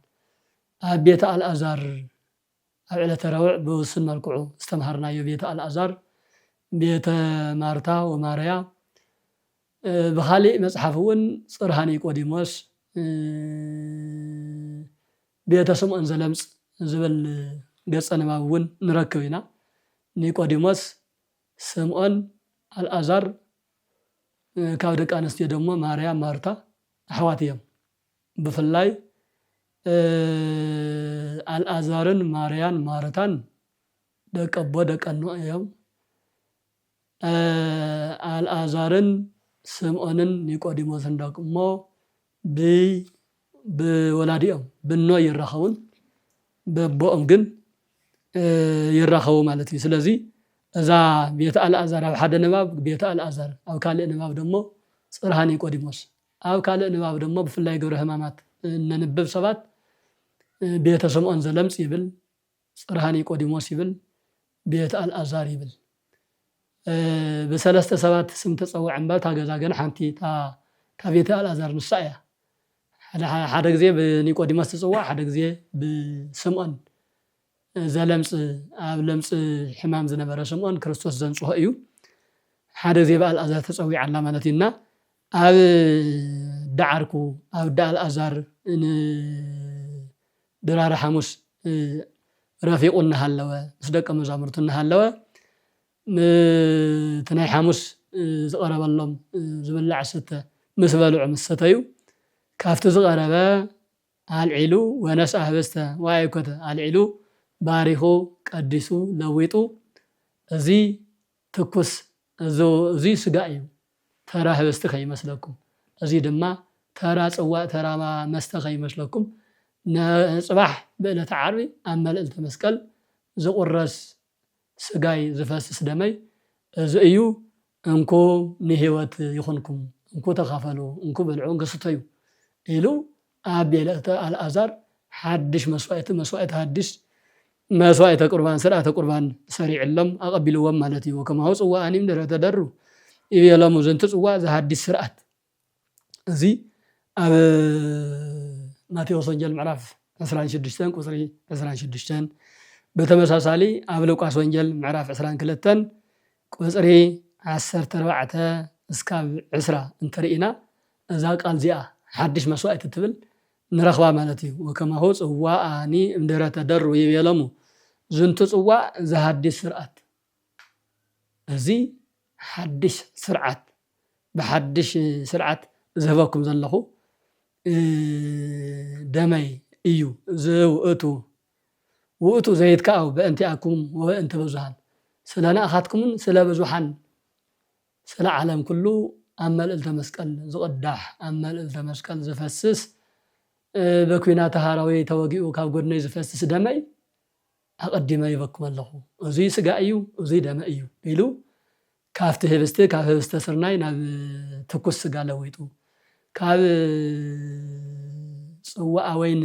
ኣብ ቤተ ኣልኣዛር ኣብ ዕለተ ረቡዕ ብውሱን መልክዑ ዝተምሃርናዮ ቤተ ኣልኣዛር፣ ቤተ ማርታ ወማርያ፣ እ፣ ብኻሊእ መጽሓፍ እውን ጽርሃ ኒቆዲሞስ፣ እ፣ ቤተ ስምዖን ዘለምጽ ዝብል ገጸ ንባብ እውን ንረክብ ኢና። ኒቆዲሞስ፣ ስምዖን፣ ኣልኣዛር፣ እ፣ ካብ ደቂ ኣንስትዮ ደሞ ማርያም፣ ማርታ ኣሕዋት እዮም። ብፍላይ፣ እ፣ ኣልኣዛርን ማርያን ማርታን ደቂ ኣቦ ደቂ ኣኖ እዮም። እ፣ ኣልኣዛርን ስምዖንን ኒቆዲሞስን ደሞ ብ-፣ ብወላዲኦም ብኖ ይራኸቡን በቦኦም ግን፣ እ፣ ይራኸቡ ማለት እዩ። ስለዚ እዛ ቤተ ኣልኣዛር ኣብ ሓደ ንባብ ቤተ ኣልኣዛር፣ ኣብ ካልእ ንባብ ደሞ ጽርሃ ኒቆዲሞስ፣ ኣብ ካልእ ንባብ ደሞ ብፍላይ ግብረ ሕማማት እነንብብ ሰባት፣ እ፣ ቤተ ስምዖን ዘለምጽ ይብል፣ ጽርሃ ኒቆዲሞስ ይብል፣ ቤተ ኣልኣዛር ይብል። እ፣ ብሰለስተ ሰባት ስም ትጸዋዕ እምበር፣ እታ ገዛ ግን ሓንቲ፣ እታ፣ እታ ቤተ ኣልኣዛር ንሳ እያ። ሓደ፣ ሓደ ግዜ ብኒቆዲሞስ ትጽዋዕ፣ ሓደ ግዜ ብስምዖን፣ እ፣ ዘለምጽ፣ ኣብ ለምጽ ሕማም ዝነበረ ስምዖን ክርስቶስ ዘንጽሆ እዩ። ሓደ ግዜ ብኣልኣዛር ተጸዊዓ ኣላ ማለት እዩ። እና ኣብ ዳዓርኩ፣ ኣብ ዳ ኣልኣዛር ን-፣ ድራረ ሓሙስ፣ እ፣ ረፊቑ እናሃለወ፣ ምስ ደቀ መዛሙርቱ እናሃለወ፣ ም-፣ እቲ ናይ ሓሙስ፣ እ፣ ዝቐረበሎም፣ እ፣ ዝብላዕ ዝስተ ምስ በልዑ ምስ ሰተዩ፣ ካብቲ ዝቐረበ ኣልዒሉ፣ ወነስአ ህብስተ ወአይኮተ፣ ኣልዒሉ፣ ባሪኹ፣ ቀዲሱ፣ ለዊጡ፣ እዚ ትኩስ፣ እዚ፣ እዚ ስጋ እዩ፣ ተራ ህብስቲ ከይመስለኩም፣ እዚ ድማ ተራ ጽዋእ፣ ተራ ማ-፣ መስተ ከይመስለኩም፣ ነ-፣ ጽባሕ ብዕለተ ዓርቢ ኣብ መልዕልተ መስቀል ዝቑረስ ስጋይ ዝፈስስ ደመይ እዚ እዩ፣ እንኩ ንህይወት ይኹንኩም፣ እንኩ ተኻፈሉ፣ እንኩ ብልዑ፣ እንኩ ስተዩ ኢሉ ኣብ ቤለተ ኣልኣዛር ሓድሽ መስዋእቲ፣ መስዋእቲ ሓድሽ መስዋእተ ቁርባን፣ ስርዓተ ቁርባን ሰሪዕሎም ኣቐቢልዎም ማለት እዩ። ወከማሁ ጽዋኣኒ እምድረ ተደሩ ይቤሎሙ፣ ዝንቱ ጽዋ ዘሃድስ ስርዓት። እዚ ኣብ ማቴዎስ ወንጌል ምዕራፍ ዕስራን ሽዱሽተን ቁጽሪ ዕስራን ሽዱሽተን፣ ብተመሳሳሊ ኣብ ሉቃስ ወንጌል ምዕራፍ ዕስራን ክልተን ቁጽሪ ዓሰርተ ኣርባዕተ እስካብ ዕስራ እንተርኢና፣ እዛ ቃል እዚኣ ሓድሽ መስዋእቲ እትብል ንረኽባ ማለት እዩ። ወከማሁ ጽዋኣኒ እምድረ ተደሩ ይቤሎሙ፣ ዝንቱ ጽዋእ ዘሃድስ ስርዓት። እዚ ሓድሽ ስርዓት፣ ብሓድሽ ስርዓት ዝህበኩም ዘለኹ፣ እ፣ ደመይ እዩ። እዚ ውእቱ፣ ውእቱ ዘይትከኣው በእንቲኣኩም ወበእንተ ብዙሃን፣ ስለ ንኣኻትኩምን ስለ ብዙሓን፣ ስለ ዓለም ኩሉ ኣብ መልዕልተ መስቀል ዝቕዳሕ፣ ኣብ መልዕልተ መስቀል ዝፈስስ፣ እ፣ በኲናተ ሃራዊ ተወጊኡ ካብ ጎድነይ ዝፈስስ ደመይ ኣቐዲመ ይበኩም ኣለኹ። እዙይ ስጋ እዩ፣ እዙይ ደመ እዩ ኢሉ ካብቲ ህብስቲ፣ ካብ ህብስተ ስርናይ ናብ ትኩስ ስጋ ለዊጡ፣ ካብ ጽዋኣ ወይን፣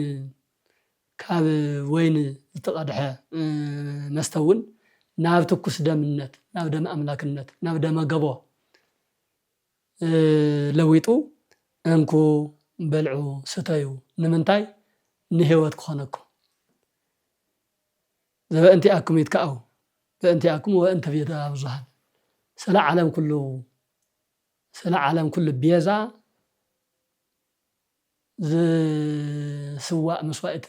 ካብ ወይን ዝተቐድሐ፣ እ፣ መስተ እውን ናብ ትኩስ ደምነት፣ ናብ ደመ ኣምላክነት፣ ናብ ደመ ገቦ፣ እ፣ ለዊጡ፣ እንኩ በልዑ ስተዩ። ንምንታይ? ንህይወት ክኾነኩም። ዘበእንቲኣኩም ይትከኣው፣ በእንቲኣኩም ወእንተ ቤተ ብዙሃን። ስለ ዓለም ኩሉ፣ ስለ ዓለም ኩሉ ቤዛ ዝስዋእ መስዋእቲ፣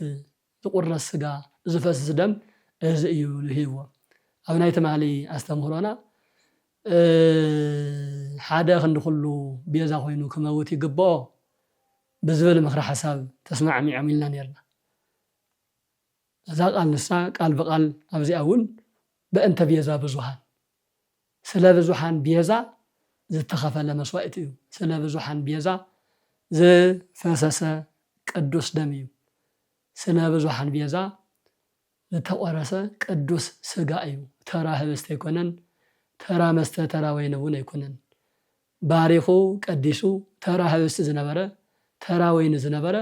ዝቁረስ ስጋ፣ ዝፈስስ ደም እዚ እዩ ኢሉ ሂብዎ። ኣብ ናይ ትማሊ ኣስተምህሮና፣ እ፣ ሓደ ክንዲ ኩሉ ቤዛ ኮይኑ ክመውት ይግብኦ ብዝብል ምኽረ ሓሳብ ተስማዕሚዖም ኢልና ነርና። እዛ ቃል ንሳ ቃል ብቃል ኣብዚኣ እውን በእንተ ቤዛ ብዙሃን፣ ስለ ብዙሃን ቤዛ ዝተኸፈለ መስዋእቲ እዩ። ስለ ብዙሃን ቤዛ ዝፈሰሰ ቅዱስ ደም እዩ። ስለ ብዙሃን ቤዛ ዝተቆረሰ ቅዱስ ስጋ እዩ። ተራ ህብስት ኣይኮነን፣ ተራ መስተ፣ ተራ ወይኒ እውን ኣይኮነን። ባሪኹ ቀዲሱ፣ ተራ ህብስት ዝነበረ፣ ተራ ወይኒ ዝነበረ፣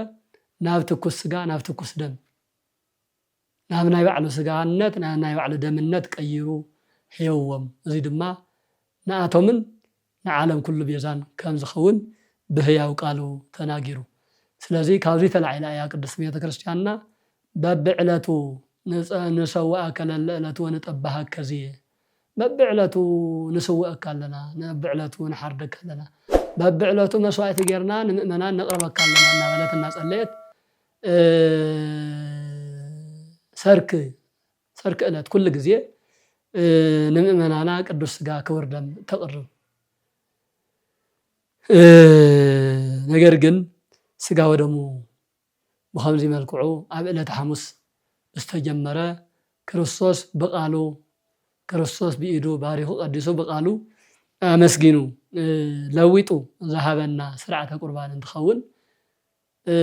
ናብ ትኩስ ስጋ፣ ናብ ትኩስ ደም፣ ናብ ናይ ባዕሉ ስጋነት፣ ናብ ናይ ባዕሉ ደምነት ቀይሩ ሄብዎም። እዚ ድማ ንኣቶምን ንዓለም ኩሉ ቤዛን ከም ዝኸውን ብህያው ቃሉ ተናጊሩ። ስለዚ ካብዚ ተላዒላ እያ ቅድስት ቤተ ክርስቲያንና በብዕለቱ ንጸ-፣ ንሰውኣከ ለለዕለቱ ወንጠባሃከ ዝየ። በብዕለቱ ንስውኣካ ኣለና፣ በብዕለቱ ንሓርደካ ኣለና፣ በብዕለቱ መስዋእቲ ጌርና ንምእመናን ነቕርበካ ኣለና እናበለት እናጸለየት፣ እ፣ ሰርክ፣ ሰርክ ዕለት ኩሉ ግዜ፣ እ፣ ንምእመናና ቅዱስ ስጋ ክቡር ደም ተቕርብ። እ፣ ነገር ግን ስጋ ወደሙ ብኸምዚ መልክዑ ኣብ ዕለተ ሓሙስ ዝተጀመረ፣ ክርስቶስ ብቃሉ፣ ክርስቶስ ብኢዱ ባሪኹ ቀዲሱ ብቃሉ ኣመስጊኑ፣ እ፣ ለዊጡ ዝሃበና ስርዓተ ቁርባን እንትኸውን፣ እ፣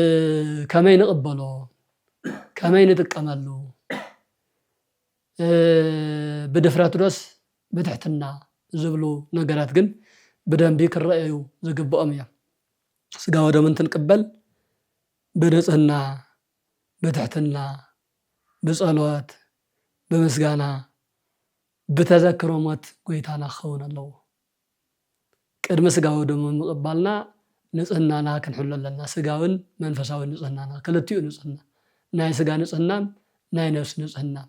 ከመይ ንቕበሎ? ከመይ ንጥቀመሉ? እ፣ ብድፍረት ዶስ ብትሕትና ዝብሉ ነገራት ግን ብደንቢ ክረኣዩ ዝግብኦም እዮም። ስጋ ወደሙ እንትንቅበል ብንጽህና፣ ብትሕትና፣ ብጸሎት፣ ብምስጋና፣ ብተዘክሮ ሞት ጎይታና ክኸውን ኣለዎ። ቅድሚ ስጋ ወደሙ ምቕባልና ንጽህናና ክንሕሉ ኣለና። ስጋውን መንፈሳዊ ንጽህናና፣ ክልቲኡ ንጽህና፣ ናይ ስጋ ንጽህናን ናይ ነፍሲ ንጽህናን።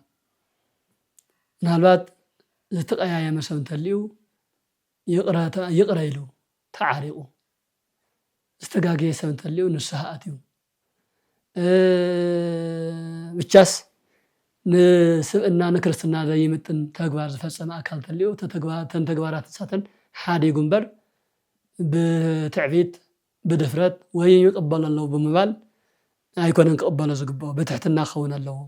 ምናልባት ዝተቀያየመ ሰብ እንተልዩ ይቕረ፣ ይቕረ ኢሉ ተዓሪቑ፣ ዝተጋገየ ሰብ እንተልዩ ንስሓ ኣትዩ፣ እ፣ ብቻስ ንስብእና ንክርስትና ዘይምጥን ተግባር ዝፈጸመ ኣካል እንተልዩ፣ እተ ተግባ-፣ እተን ተግባራት ንሳተን ሓዲጉ እምበር ብትዕቢት፣ ብድፍረት ወይ ይቕበሎ ኣለዉ ብምባል ኣይኮነን ክቕበሎ ዝግብኦ፣ ብትሕትና ክኸውን ኣለዎ።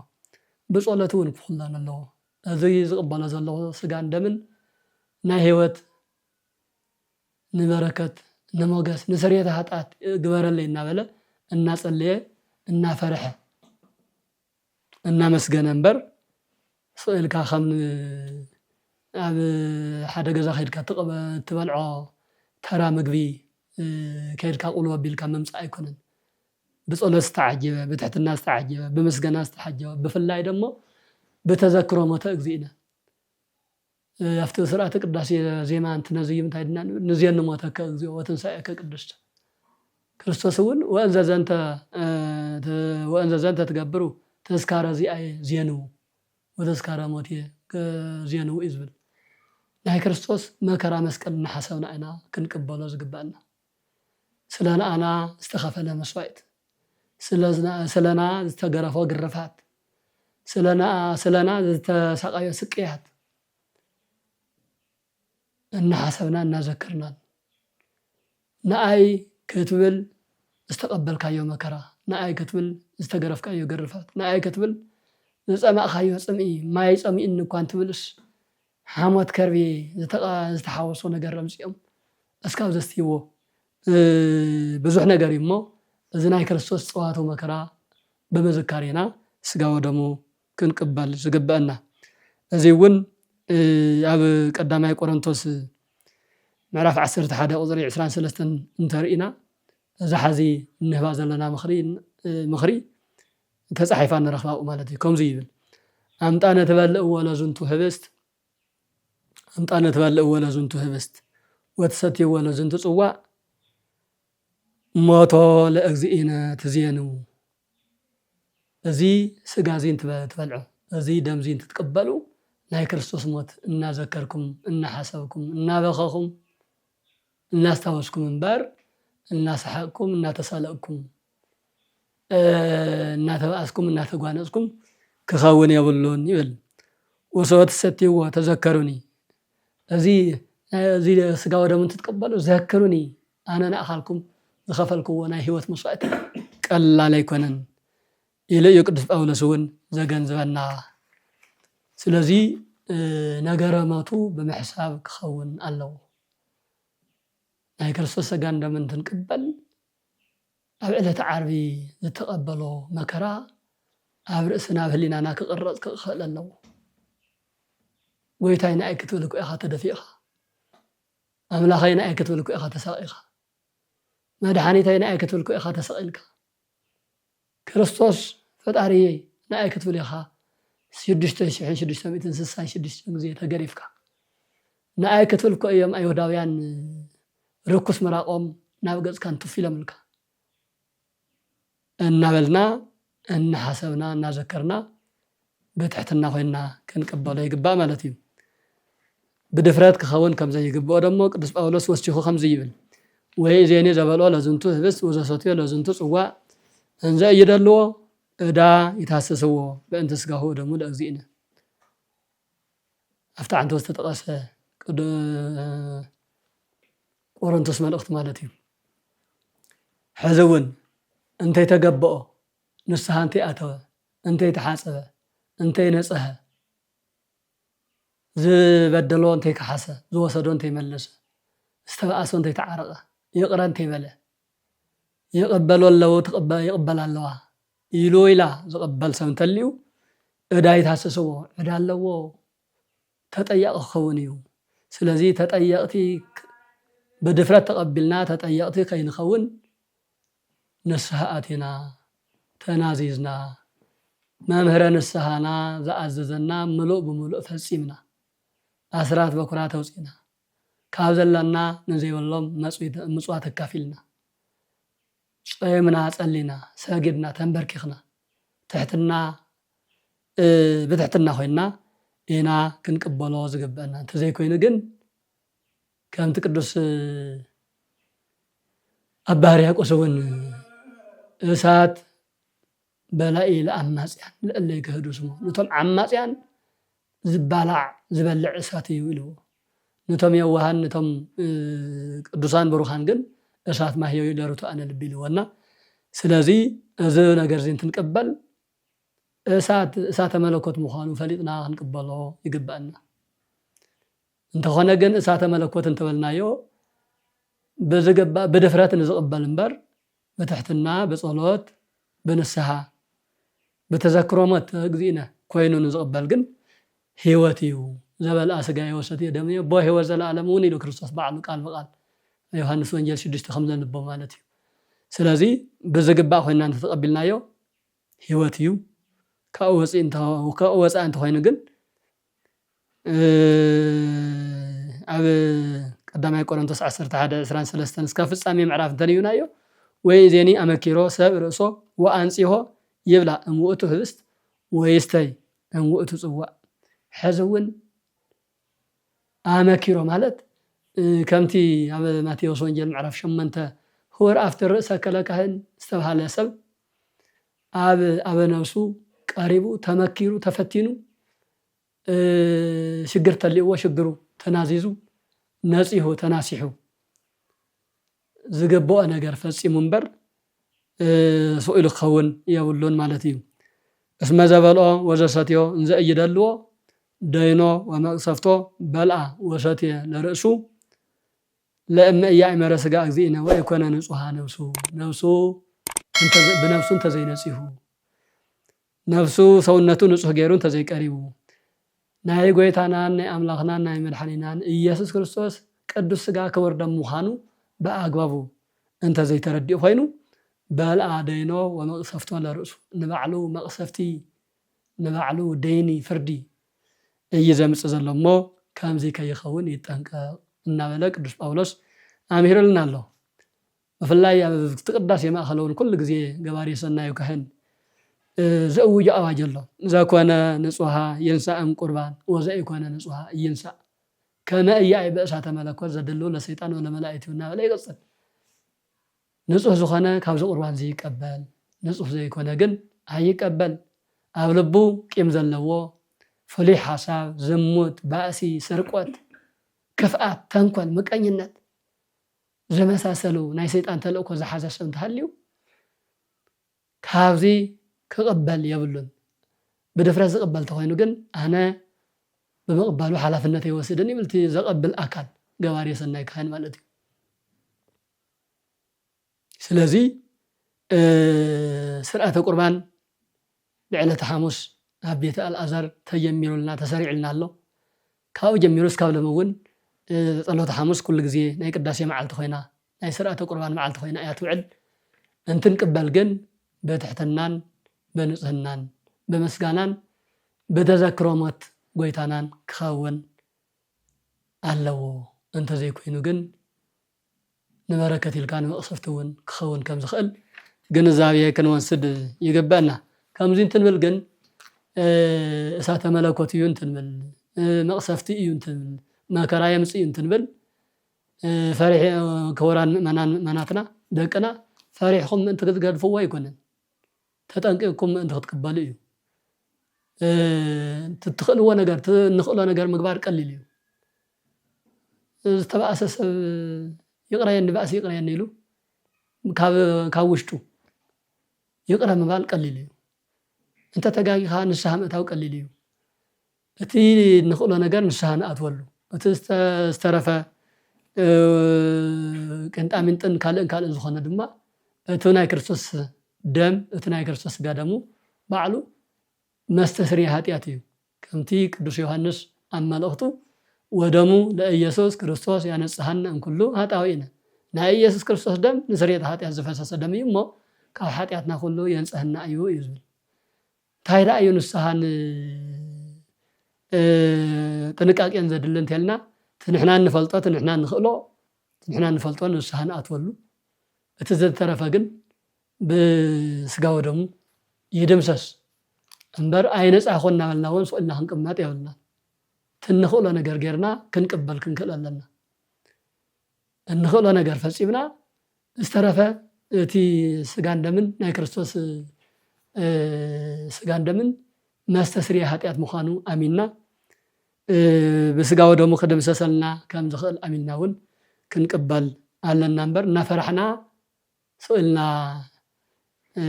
ብጸሎት እውን ክኹነን ኣለዎ። እዚ ዝቕበሎ ዘለኹ ስጋን ደምን ናይ ህይወት ንበረከት፣ ንሞገስ፣ ንስርየተ ኃጢአት ግበረለይ እናበለ፣ እናጸለየ፣ እናፈርሐ፣ እናመስገነ እምበር፣ ስቕ ኢልካ ከም ን-፣ ኣብ ሓደ ገዛ ከይድካ ትበልዖ ተራ ምግቢ ከይድካ ቁልቢ ኣቢልካ ምምፃእ ኣይኮነን። ብፀሎት ዝተዓጀበ፣ ብትሕትና ዝተዓጀበ፣ ብምስጋና ዝተዓጀበ፣ ብፍላይ ደሞ ብተዘክሮ ሞተ እግዚእነ ኣብቲ ስርዓተ ቅዳሴ ዜማ እንትነዝይም እንታይ ድና ንብል? ንዜን ሞተከ እግዚኦ ወትንሳኤከ ቅዱስ። ክርስቶስ እውን ወእንዘ ዘንተ ትገብሩ ተዝካረ ዚኣየ ዜንዉ ወተዝካረ ሞቴ ዜንዉ እዩ ዝብል። ናይ ክርስቶስ መከራ መስቀል እናሓሰብና ኢና ክንቅበሎ ዝግባአና። ስለ ንኣና ዝተኸፈለ መስዋእት፣ ስለና ዝተገረፎ ግርፋት፣ ስለና ዝተሳቀዮ ስቅያት እናሓሰብና እናዘከርናን ንኣይ ክትብል ዝተቐበልካዮ መከራ፣ ንኣይ ክትብል ዝተገረፍካዮ ግርፋት፣ ንኣይ ክትብል ዝጸማእካዮ ጽምኢ፣ ማይ ጸሚእኒ እኳ እንትብልስ ሓሞት ከርቤ ዝተሓወሶ ነገር ኣምጺኦም እስካብ ዘስትይዎ ብዙሕ ነገር እዩ እሞ፣ እዚ ናይ ክርስቶስ ጸዋቱ መከራ ብምዝካር ኢና ስጋ ወደሙ ክንቅበል ዝግበአና። እዚ እውን ኣብ ቀዳማይ ቆሮንቶስ ምዕራፍ ዓሰርተ ሓደ ቁፅሪ ዕስራን ሰለስተን እንተርኢና፣ እዛ ሓዚ እንህባ ዘለና ምኽሪ ተፃሒፋ ንረኽባ ማለት እዩ። ከምዚ ይብል፣ ኣምጣነ ትበልዕዎ ለዝንቱ ህብስት፣ ኣምጣነ ትበልዕዎ ለዝንቱ ህብስት ወትሰትይዎ ለዝንቱ ጽዋእ ሞቶ ለእግዚእነ ትዜኑ። እዚ ስጋ እዚ እንትበልዑ፣ እዚ ደም እዚ እንትትቅበሉ ናይ ክርስቶስ ሞት እናዘከርኩም፣ እናሓሰብኩም፣ እናበኸኹም፣ እናስታወስኩም እምበር እናሰሓቅኩም፣ እናተሳለቅኩም፣ እናተባኣስኩም፣ እናተጓነጽኩም ክኸውን የብሉን ይብል። ወሶ ትሰትይዎ ተዘከሩኒ። እዚ እዚ ስጋ ወደሙ እንትትቀበሉ ዘክሩኒ፣ ኣነ ንኣኻልኩም ዝኸፈልክዎ ናይ ህይወት መስዋእቲ ቀላል ኣይኮነን ኢሉ እዩ ቅዱስ ጳውሎስ እውን ዘገንዝበና። ስለዚ ነገረ ሞቱ ብምሕሳብ ክኸውን ኣለዎ። ናይ ክርስቶስ ስጋን ደምን እንትንቅበል ኣብ ዕለተ ዓርቢ ዝተቐበሎ መከራ ኣብ ርእስና ኣብ ህሊናና ክቕረጽ ክኽእል ኣለዎ። ጎይታይ ንኣይ ክትብል እኮ ኢኻ ተደፊእኻ። ኣምላኸይ ንኣይ ክትብል እኮ ኢኻ ተሳቒኻ። መድሓኒተይ ንኣይ ክትብል እኮ ኢኻ ተሰቒልካ። ክርስቶስ ፈጣሪየይ ንኣይ ክትብል ኢኻ ሽዱሽተ ሽሕን ሽዱሽተ ሚእትን ስሳን ሽዱሽተን ግዜ ተገሪፍካ። ንኣይ ክትብል እኮ እዮም ኣይሁዳውያን ርኩስ ምራቖም ናብ ገጽካ እንትፍ ኢሎምልካ። እናበልና እናሓሰብና እናዘከርና ብትሕትና ኮይንና ክንቅበሎ ይግባእ ማለት እዩ። ብድፍረት ክኸውን ከም ዘይግብኦ ደሞ ቅዱስ ጳውሎስ ወሲኹ ከምዚ ይብል፣ ወይእዜኒ ዘበልኦ ለዝንቱ ህብስት ወዘሰትዮ ለዝንቱ ጽዋእ እንዘ እይደልዎ ዕዳ ይትሃስስዎ በእንተ ስጋሁ ወደሙ ለእግዚእነ። ኣብቲ ዓንቶ ዝተጠቐሰ ቅዱ-፣ ቆሮንቶስ መልእኽቲ ማለት እዩ። ሕዚ እውን እንተይተገበኦ ንስሓ እንተይኣተወ፣ እንተይተሓጸበ፣ እንተይነጸሀ፣ ዝበደሎ እንተይከሓሰ፣ ዝወሰዶ እንተይመለሰ፣ ዝተባኣሶ እንተይተዓረቐ፣ ይቕረ እንተይበለ፣ ይቕበሎ ኣለዉ፣ ትቕበ-፣ ይቕበላ ኣለዋ ኢሉ ኢላ ዝቕበል ሰብ እንተልዩ፣ ዕዳ ይትሃስስዎ፣ ዕዳ ኣለዎ፣ ተጠያቒ ክኸውን እዩ። ስለዚ ተጠየቕቲ ክ-፣ ብድፍረት ተቐቢልና ተጠየቕቲ ከይንኸውን ንስሓ ኣቲና፣ ተናዚዝና፣ መምህረ ንስሓና ዝኣዘዘና ምሉእ ብምሉእ ፈጺምና፣ ኣስራት በኩራት ኣውጺእና፣ ካብ ዘለና ንዘይብሎም መጽዊት-፣ ምጽዋት ኣካፊልና፣ ጾምና ጸሊና፣ ሰጊድና፣ ተንበርኪኽና፣ ትሕትና፣ እ፣ ብትሕትና ኮይንና ኢና ክንቅበሎ ዝግበአና። እንተዘይኮይኑ ግን ከምቲ ቅዱስ ኣባ ሕርያቆስ እውን እሳት በላኢ ለኣማጽያን ለእለ ይገህዱ ስሞ፣ ነቶም ዓማጽያን ዝባላዕ ዝበልዕ እሳት እዩ ኢልዎ። ነቶም የዋሃን ነቶም፣ እ፣ ቅዱሳን ብሩኻን ግን እሳት ማህየዊ ለርቱዓነ ልቢ ኢልዎ እና ስለዚ እዚ ነገር እዚ እንትንቅበል እሳት እሳተ መለኮት ምዃኑ ፈሊጥና ክንቅበሎ ይግበኣና። እንተኾነ ግን እሳተ መለኮት እንተበልናዮ ብዝግባእ ብድፍረት ንዝቕበል እምበር ብትሕትና፣ ብጸሎት፣ ብንስሓ፣ ብተዘክሮ ሞት እግዚእነ ኮይኑ ንዝቕበል ግን ህይወት እዩ ዘበልኣ ስጋየ ወሰትየ ደምየ ቦ ህይወት ዘለኣለም እውን ኢሉ ክርስቶስ ባዕሉ ቃል ብቃል ዮሃንስ ወንጌል ሽዱሽተ ከም ዘንቦ ማለት እዩ። ስለዚ ብዝግባእ ኮይና እንተተቐቢልናዮ ህይወት እዩ። ካብኡ ወፂእ እንተ-፣ ካብኡ ወፃኢ እንተኾይኑ ግን፣ እ፣ ኣብ ቀዳማይ ቆሮንቶስ ዓሰርተ ሓደ ዕስራን ሰለስተን እስካብ ፍጻሜ ምዕራፍ እንተንዩናዮ፣ "ወይእዜኒ ኣመኪሮ ሰብ ርእሶ ወኣንጺሆ ይብላ እምውእቱ ህብስት ወይስተይ እምውእቱ ጽዋዕ።" ሕዚ እውን ኣመኪሮ ማለት፣ እ፣ ከምቲ ኣብ ማቴዎስ ወንጌል ምዕራፍ ሸሞንተ "ህውር ኣብቲ ርእሰ ከለ ካህን" ዝተባህለ ሰብ ኣብ፣ ኣብ ነብሱ ቀሪቡ፣ ተመኪሩ፣ ተፈቲኑ፣ እ፣ ሽግር ተሊእዎ፣ ሽግሩ ተናዚዙ፣ ነጺሁ፣ ተናሲሑ፣ ዝገበኦ ነገር ፈጺሙ እምበር፣ እ፣ ስቕ ኢሉ ክኸውን የብሉን ማለት እዩ። "እስመ ዘበልኦ ወዘሰትዮ እንዘ እይደልዎ ደይኖ ወመቅሰፍቶ በልአ ወሰትየ ለርእሱ ለእመ ኢያእመረ ሥጋ እግዚእነ ወኢኮነ ንጹሃ ነፍሱ።" ነፍሱ እንተ-፣ ብነፍሱ እንተዘይነጺሁ፣ ነፍሱ ሰውነቱ ንጹህ ገይሩ እንተዘይቀሪቡ፣ ናይ ጎይታናን ናይ ኣምላኽናን ናይ መድሓኒናን ኢየሱስ ክርስቶስ ቅዱስ ሥጋ ክቡር ደም ምዃኑ ብኣግባቡ እንተዘይተረዲኡ ኮይኑ፣ በልአ ደይኖ ወመቅሰፍቶ ለርእሱ፣ ንባዕሉ መቅሰፍቲ፣ ንባዕሉ ደይኒ፣ ፍርዲ እዩ ዘምጽእ ዘሎ እሞ፣ ከምዚ ከይኸውን ይጠንቀቕ እናበለ ቅዱስ ጳውሎስ ኣምሂሩልና ኣሎ። ብፍላይ ኣብ እቲ ቅዳሴ ማእከል እውን ኩሉ ግዜ ገባሪ ሰናዩ ካህን፣ እ፣ ዘእውጆ ኣዋጅ ኣሎ። "ዘኮነ ንጹሃ ይንሳእ እም ቁርባን ወዘኢኮነ ንጹሃ ይንሳእ ከመ ኢያኢ በእሳተ መለኮት ዘድሉ ለሰይጣን ወለመላእክቲሁ" እናበለ ይቕጽል። ንጹህ ዝኾነ ካብዚ ቁርባን እዚ ይቀበል፣ ንጹህ ዘይኮነ ግን ኣይቀበል። ኣብ ልቡ ቂም ዘለዎ፣ ፍሉይ ሓሳብ፣ ዝሙት፣ ባእሲ፣ ስርቆት፣ ክፍኣት፣ ተንኮል፣ ምቀኝነት ዝመሳሰሉ ናይ ሰይጣን ተልእኮ ዝሓዘ ሰብ እንተሃልዩ፣ ካብዚ ክቕበል የብሉን። ብድፍረት ዝቕበል ተኾይኑ ግን ኣነ ብምቕባሉ ሓላፍነት ኣይወስድን ይብል እቲ ዘቐብል ኣካል፣ ገባሪ ሰናይ ካህን ማለት እዩ። ስለዚ፣ እ፣ ስርዓተ ቁርባን ብዕለተ ሓሙስ ኣብ ቤተ ኣልኣዛር ተጀሚሩልና፣ ተሰሪዕልና ኣሎ። ካብኡ ጀሚሩ እስካብ ሎሚ እውን፣ እ፣ ጸሎተ ሓሙስ ኩሉ ግዜ ናይ ቅዳሴ መዓልቲ ኮይና፣ ናይ ስርዓተ ቁርባን መዓልቲ ኮይና እያ ትውዕል። እንትንቅበል ግን ብትሕትናን ብንጽህናን ብምስጋናን ብተዘክሮ ሞት ጎይታናን ክኸውን ኣለዎ። እንተዘይኮይኑ ግን ንበረከት ኢልካ ንመቕሰፍቲ እውን ክኸውን ከም ዝኽእል ግንዛቤ ክንወስድ ይግበአና። ከምዚ እንትንብል ግን፣ እ፣ እሳተ መለኮት እዩ እንትንብል፣ እ፣ መቕሰፍቲ እዩ እንትንብል፣ መከራ የምጽእ እዩ እንትንብል፣ እ፣ ፈሪሕ-፣ ክቡራን ምእመናን ምእመናትና፣ ደቅና ፈሪሕኹም ምእንቲ ክትገድፍዎ ኣይኮነን። ተጠንቂቕኩም ምእንቲ ክትቅበሉ እዩ። እ፣ እቲ ትኽእልዎ ነገር፣ እቲ እንኽእሎ ነገር ምግባር ቀሊል እዩ። ዝተባእሰ ሰብ "ይቕረየኒ፣ ባእሲ ይቕረየኒ" ኢሉ ካብ፣ ካብ ውሽጡ ይቕረ ምባል ቀሊል እዩ። እንተ ተጋጊኻ ንስሓ ምእታው ቀሊል እዩ። እቲ ንኽእሎ ነገር ንስሓ ንኣትወሉ። እቲ ዝተ-፣ ዝተረፈ፣ እ፣ ቅንጣሚንጥን ካልእን ካልእን ዝኾነ ድማ እቲ ናይ ክርስቶስ ደም፣ እቲ ናይ ክርስቶስ ስጋ ደሙ ባዕሉ መስተስርያ ኃጢኣት እዩ። ከምቲ ቅዱስ ዮሐንስ ኣብ መልእኽቱ "ወደሙ ለኢየሱስ ክርስቶስ ያነጽሃነ እምኩሉ ኃጣውኢነ።" ናይ ኢየሱስ ክርስቶስ ደም ንስርየት ኃጢኣት ዝፈሰሰ ደም እዩ እሞ፣ ካብ ኃጢኣትና ኩሉ የንጽህና እዩ እዩ ዝብል። እንታይ ደኣ እዩ ንስሓን፣ እ፣ ጥንቃቄን ዘድሊ እንተልና፣ እቲ ንሕና እንፈልጦ፣ እቲ ንሕና እንኽእሎ፣ እቲ ንሕና እንፈልጦ ንስሓ ንኣትወሉ። እቲ ዝተረፈ ግን ብስጋ ወደሙ ይድምሰስ እምበር፣ "ኣይነጻኹን" እናበልና እውን ስቕ ኢልና ክንቅመጥ የብልናን። እቲ እንኽእሎ ነገር ጌርና ክንቅበል ክንክእል ኣለና። እንኽእሎ ነገር ፈጺምና፣ ዝተረፈ እቲ ስጋን ደምን ናይ ክርስቶስ፣ እ፣ ስጋን ደምን መስተስርያ ኃጢኣት ምዃኑ ኣሚንና፣ እ፣ ብስጋ ወደሙ ክድምሰሰልና ከም ዝኽእል ኣሚንና እውን ክንቅበል ኣለና እምበር፣ እናፈራሕና ስቕ ኢልና፣ እ፣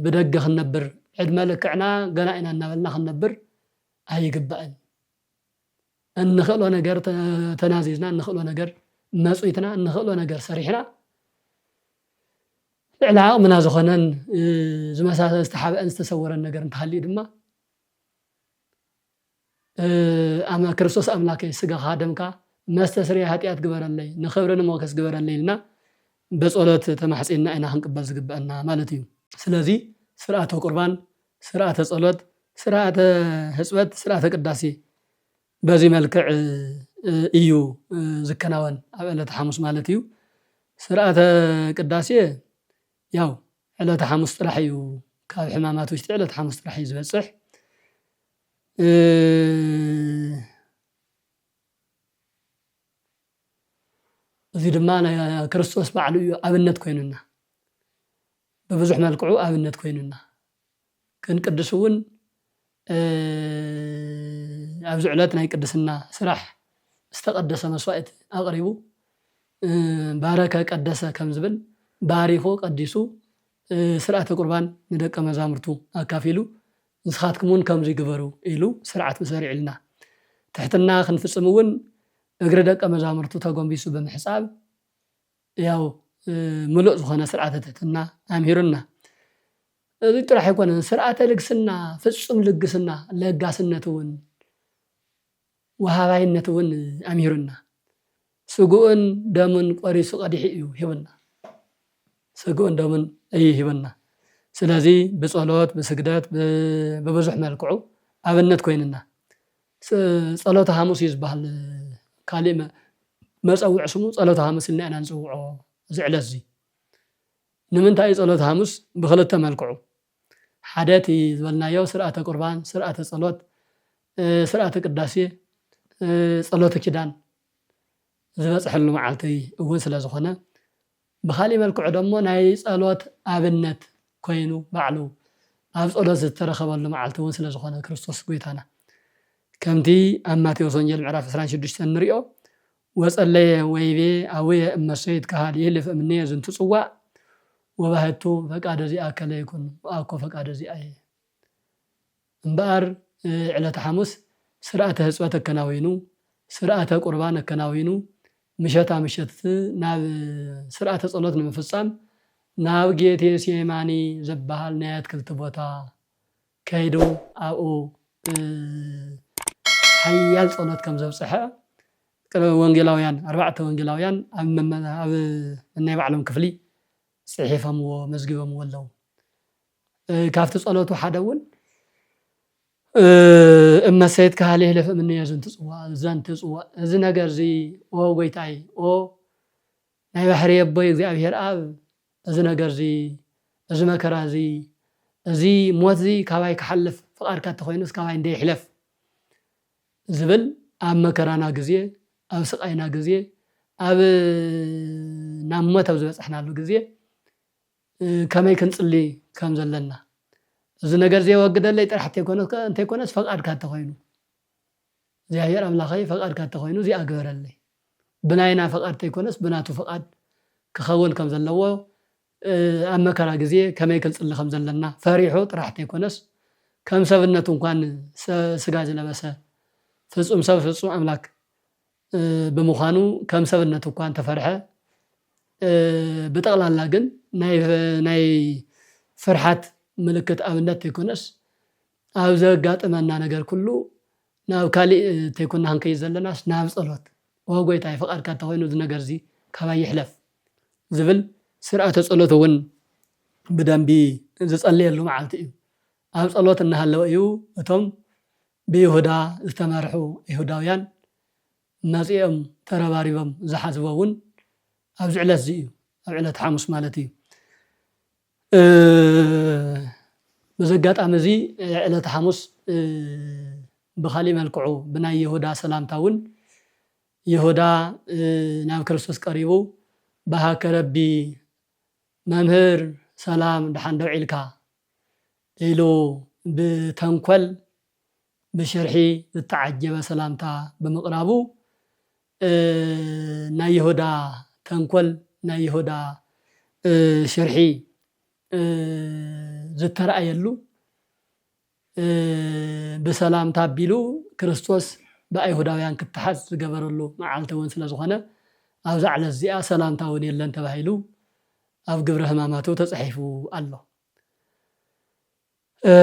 ብደገ ክንነብር፣ ዕድመ ልክዕና ገና ኢና እናበልና ክንነብር ኣይግባእን። እንኽእሎ ነገር ተ-፣ ተናዚዝና፣ እንኽእሎ ነገር መጽዊትና፣ እንኽእሎ ነገር ሰሪሕና፣ ልዕሊ ዓቕምና ዝኾነን፣ እ፣ ዝመሳሰ-፣ ዝተሓብአን ዝተሰወረን ነገር እንተሃልዩ ድማ፣ እ፣ ኣመ-፣ "ክርስቶስ ኣምላከይ፣ ስጋኻ ደምካ መስተስርያ ኃጢኣት ግበረለይ፣ ንኽብሪ ንሞገስ ግበረለይ" ኢልና ብጸሎት ተማሕጺንና ኢና ክንቅበል ዝግበአና ማለት እዩ። ስለዚ ስርዓተ ቁርባን፣ ስርዓተ ጸሎት፣ ስርዓተ ሕጽበት፣ ስርዓተ ቅዳሴ በዚ መልክዕ፣ እ፣ እዩ፣ እ፣ ዝከናወን ኣብ ዕለተ ሓሙስ ማለት እዩ። ስርዓተ ቅዳሴ ያው ዕለተ ሓሙስ ጥራሕ እዩ፣ ካብ ሕማማት ውሽጢ ዕለተ ሓሙስ ጥራሕ እዩ ዝበጽሕ። እ፣ እዚ ድማ ናይ ክርስቶስ ባዕሉ እዩ ኣብነት ኮይኑና። ብብዙሕ መልክዑ ኣብነት ኮይኑና። ክንቅድስ እውን፣ እ፣ ኣብዚ ዕለት ናይ ቅድስና ስራሕ ዝተቐደሰ መስዋዕት ኣቕሪቡ፣ እ፣ ባረከ ቀደሰ ከም ዝብል፣ ባሪኹ ቀዲሱ፣ እ፣ ስርዓተ ቁርባን ንደቀ መዛሙርቱ ኣካፊሉ፣ "ንስኻትኩም እውን ከምዚ ግበሩ" ኢሉ ስርዓት ሰሪዕልና። ትሕትና ክንፍጽም እውን እግሪ ደቀ መዛሙርቱ ተጎንቢሱ ብምሕጻብ፣ ያው፣ እ፣ ምሉእ ዝኾነ ስርዓተ ትሕትና ኣምሂሩና። እዚ ጥራሕ ኣይኮነን፣ ስርዓተ ልግስና፣ ፍጹም ልግስና፣ ለጋስነት እውን፣ ወሃባይነት እውን ኣምሂሩና። ስግኡን ደሙን ቆሪሱ ቀዲሑ እዩ ሂቡና። ስግኡን ደሙን እዩ ሂቡና። ስለዚ ብጸሎት፣ ብስግደት፣ ብ-፣ ብብዙሕ መልክዑ ኣብነት ኮይንና። ጸ-፣ ጸሎተ ሓሙስ እዩ ዝበሃል። ካሊእ መ-፣ መጸውዒ ስሙ ጸሎተ ሓሙስ ኢልና ኢና ንጽውዖ እዚ ዕለት እዚ። ንምንታይ እዩ ጸሎተ ሓሙስ? ብኽልተ መልክዑ። ሓደ እቲ ዝበልናዮ ስርዓተ ቁርባን፣ ስርዓተ ጸሎት፣ እ፣ ስርዓተ ቅዳሴ፣ እ፣ ጸሎተ ኪዳን ዝበጽሐሉ መዓልቲ እውን ስለ ዝኾነ፣ ብኻሊእ መልክዑ ደሞ ናይ ጸሎት ኣብነት ኮይኑ ባዕሉ ኣብ ጸሎት ዝተረኸበሉ መዓልቲ እውን ስለ ዝኾነ ክርስቶስ ጎይታና፣ ከምቲ ኣብ ማቴዎስ ወንጌል ምዕራፍ ዕስራን ሽዱሽተን ንሪኦ፣ "ወጸለየ ወይቤ፣ ኣቡየ፣ እመሰ ይትከሃል ይህልፍ እምኔ ዝንቱ ጽዋእ፣ ወባህቱ ፈቃደ ዚኣከ ለይኩን ወአኮ ፈቃደ ዚኣየ።" እምበኣር፣ እ፣ ዕለተ ሓሙስ ስርዓተ ሕጽበት ኣከናዊኑ፣ ስርዓተ ቁርባን ኣከናዊኑ፣ ምሸታ ምሸት ናብ ስርዓተ ጸሎት ንምፍጻም ናብ ጌቴሴማኒ ዝበሃል ናይ ኣትክልቲ ቦታ ከይዱ ኣብኡ፣ እ፣ ሓያል ጸሎት ከም ዘብጽሐ ቅረ-፣ ወንጌላውያን፣ ኣርባዕተ ወንጌላውያን ኣብ መመ-፣ ኣብ ናይ ባዕሎም ክፍሊ ጽሒፎምዎ፣ መዝጊቦምዎ ኣለዉ። እ፣ ካብቲ ጸሎቱ ሓደ እውን፣ እ፣ "እመሰ ይትከሃል ይህለፍ እምንየ ዝንቱ ጽዋእ፣ ዘንቱ ጽዋእ።" እዚ ነገር እዚ፣ ኦ ጎይታይ፣ ኦ ናይ ባሕሪ ኣቦይ እግዚኣብሔር ኣብ፣ እዚ ነገር እዚ፣ እዚ መከራ እዚ፣ እዚ ሞት እዚ ካባይ ክሓልፍ ፍቓድካ እንተኾይኑስ ካባይ እንደ ይሕለፍ ዝብል፣ ኣብ መከራና ግዜ፣ ኣብ ስቓይና ግዜ፣ ኣብ ናብ ሞት ኣብ ዝበጻሕናሉ ግዜ፣ እ፣ ከመይ ክንጽሊ ከም ዘለና፣ እዚ ነገር እዚ የወግደለይ ጥራሕ እንተይኮነ-፣ እንተይኮነስ ፈቓድካ እንተኾይኑ፣ እግዚኣብሔር ኣምላኸይ ፈቓድካ እንተኾይኑ እዚኣ ግበረለይ። ብናይና ፈቓድ እንተይኮነስ ብናቱ ፈቓድ ክኸውን ከም ዘለዎ፣ እ፣ ኣብ መከራ ግዜ ከመይ ክንጽሊ ከም ዘለና ፈሪሑ ጥራሕ እንተይኮነስ ከም ሰብነቱ እንኳን ሰ-፣ ስጋ ዝለበሰ ፍጹም ሰብ ፍጹም ኣምላክ እ፣ ብምዃኑ ከም ሰብነቱ እኳ እንተፈርሐ፣ እ፣ ብጠቕላላ ግን ናይ፣ ናይ ፍርሓት ምልክት ኣብነት ተይኮነስ፣ ኣብ ዘጋጥመና ነገር ኩሉ ናብ ካሊእ ተይኮና ክንከይድ ዘለናስ ናብ ጸሎት፣ "ኦ ጎይታይ፣ ፍቓድካ እንተኾይኑ እዚ ነገር እዚ ካባይ ይሕለፍ" ዝብል ስርዓተ ጸሎት እውን ብደንቢ ዝጸለየሉ መዓልቲ እዩ። ኣብ ጸሎት እናሃለወ እዩ እቶም ብይሁዳ ዝተመርሑ ይሁዳውያን መጺኦም ተረባሪቦም ዝሓዝዎ እውን ኣብዚ ዕለት እዚ እዩ፣ ኣብ ዕለት ሓሙስ ማለት እዩ። እ፣ በዚ ኣጋጣሚ እዚ ዕለት ሓሙስ፣ እ፣ ብኻሊእ መልክዑ ብናይ ይሁዳ ሰላምታ እውን ይሁዳ፣ እ፣ ናብ ክርስቶስ ቀሪቡ፣ "በሃከ ረቢ መምህር ሰላም ደሓን ዶ ውዒልካ?" ኢሉ ብተንኮል ብሽርሒ ዝተዓጀበ ሰላምታ ብምቕራቡ፣ እ፣ ናይ ይሁዳ ተንኮል፣ ናይ ይሁዳ፣ እ፣ ሽርሒ፣ እ፣ ዝተረኣየሉ፣ እ፣ ብሰላምታ ኣቢሉ ክርስቶስ ብኣይሁዳውያን ክተሓዝ ዝገበረሉ መዓልቲ እውን ስለ ዝኾነ፣ ኣብዛ ዕለት እዚኣ ሰላምታ እውን የለን ተባሂሉ ኣብ ግብረ ሕማማቱ ተጻሒፉ ኣሎ። እ፣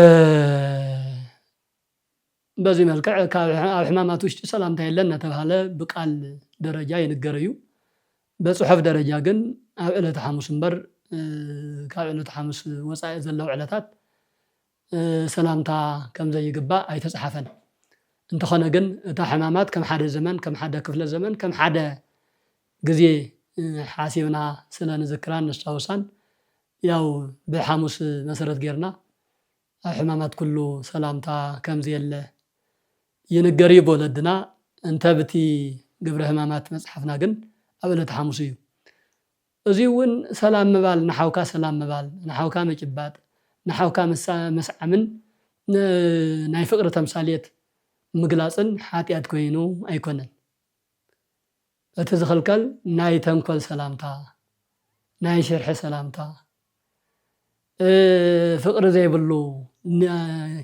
በዚ መልክዕ ካብ ኣብ ሕማማት ውሽጢ ሰላምታ የለን እናተባህለ ብቃል ደረጃ ይንገር እዩ። በጽሑፍ ደረጃ ግን ኣብ ዕለተ ሓሙስ እምበር፣ እ፣ ካብ ዕለተ ሓሙስ ወጻኢ ዘለዉ ዕለታት፣ እ፣ ሰላምታ ከም ዘይግባእ ኣይተጻሓፈን። እንተኾነ ግን እታ ሕማማት ከም ሓደ ዘመን፣ ከም ሓደ ክፍለ ዘመን፣ ከም ሓደ ግዜ፣ እ፣ ሓሲብና ስለ ንዝክራን ነስታውሳን፣ ያው ብሓሙስ መሰረት ጌርና ኣብ ሕማማት ኩሉ ሰላምታ ከም ዘየለ ይንገር እዩ ብወለድና። እንተ ብቲ ግብረ ሕማማት መጽሓፍና ግን ኣብ ዕለተ ሓሙስ እዩ። እዚ እውን ሰላም ምባል፣ ንሓውካ ሰላም ምባል፣ ንሓውካ ምጭባጥ፣ ንሓውካ ምሳ-፣ ምስዓምን ን-፣ ናይ ፍቕሪ ተምሳሌት ምግላጽን ሓጢኣት ኮይኑ ኣይኮነን። እቲ ዝኽልከል ናይ ተንኮል ሰላምታ፣ ናይ ሽርሒ ሰላምታ፣ እ፣ ፍቕሪ ዘይብሉ ን-፣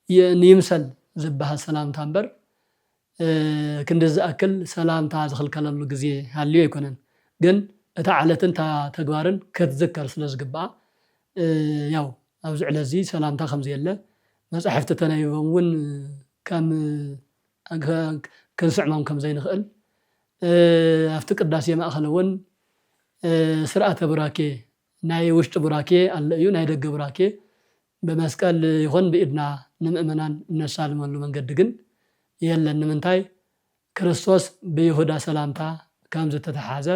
ይ-፣ ንይምሰል ዝበሃል ሰላምታ እምበር፣ እ፣ ክንዲ ዝኣክል ሰላምታ ዝኽልከለሉ ግዜ ሃልዩ ኣይኮነን። ግን እታ ዕለትን እታ ተግባርን ክትዝከር ስለ ዝግባኣ፣ እ፣ ያው ኣብዚ ዕለት እዚ ሰላምታ ከም ዘየለ መጻሕፍቲ ተነቢቦም እውን ከም፣ ከ-፣ ክንስዕሞም ከም ዘይንኽእል፣ እ፣ ኣብቲ ቅዳሴ ማእከል እውን፣ እ፣ ስርዓተ ቡራኬ፣ ናይ ውሽጢ ቡራኬ ኣሎ እዩ፣ ናይ ደገ ቡራኬ ብመስቀል ይኹን ብኢድና ንምእመናን እነሳልመሉ መንገዲ ግን የለን። ንምንታይ? ክርስቶስ ብይሁዳ ሰላምታ ከም ዝተተሓዘ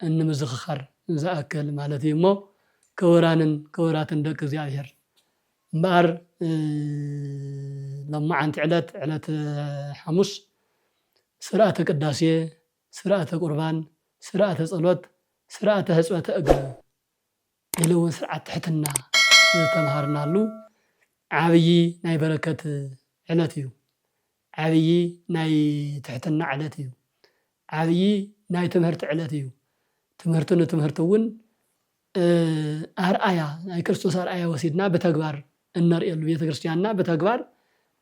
እንምዝኽኻር ዝኣክል ማለት እዩ እሞ፣ ክቡራንን ክቡራትን ደቂ እግዚኣብሔር፣ እምበኣር፣ እ፣ ሎማዓንቲ ዕለት፣ ዕለት ሓሙስ፣ ስርዓተ ቅዳሴ፣ ስርዓተ ቁርባን፣ ስርዓተ ጸሎት፣ ስርዓተ ሕጽበተ እግር ኢሉ እውን ስርዓት ትሕትና ዝተምሃርናሉ ዓብዪ ናይ በረከት ዕለት እዩ። ዓብዪ ናይ ትሕትና ዕለት እዩ። ዓብዪ ናይ ትምህርቲ ዕለት እዩ። ትምህርቲ ንትምህርቲ እውን፣ እ፣ ኣርኣያ፣ ናይ ክርስቶስ ኣርኣያ ወሲድና ብተግባር እነርእየሉ፣ ቤተ ክርስቲያንና ብተግባር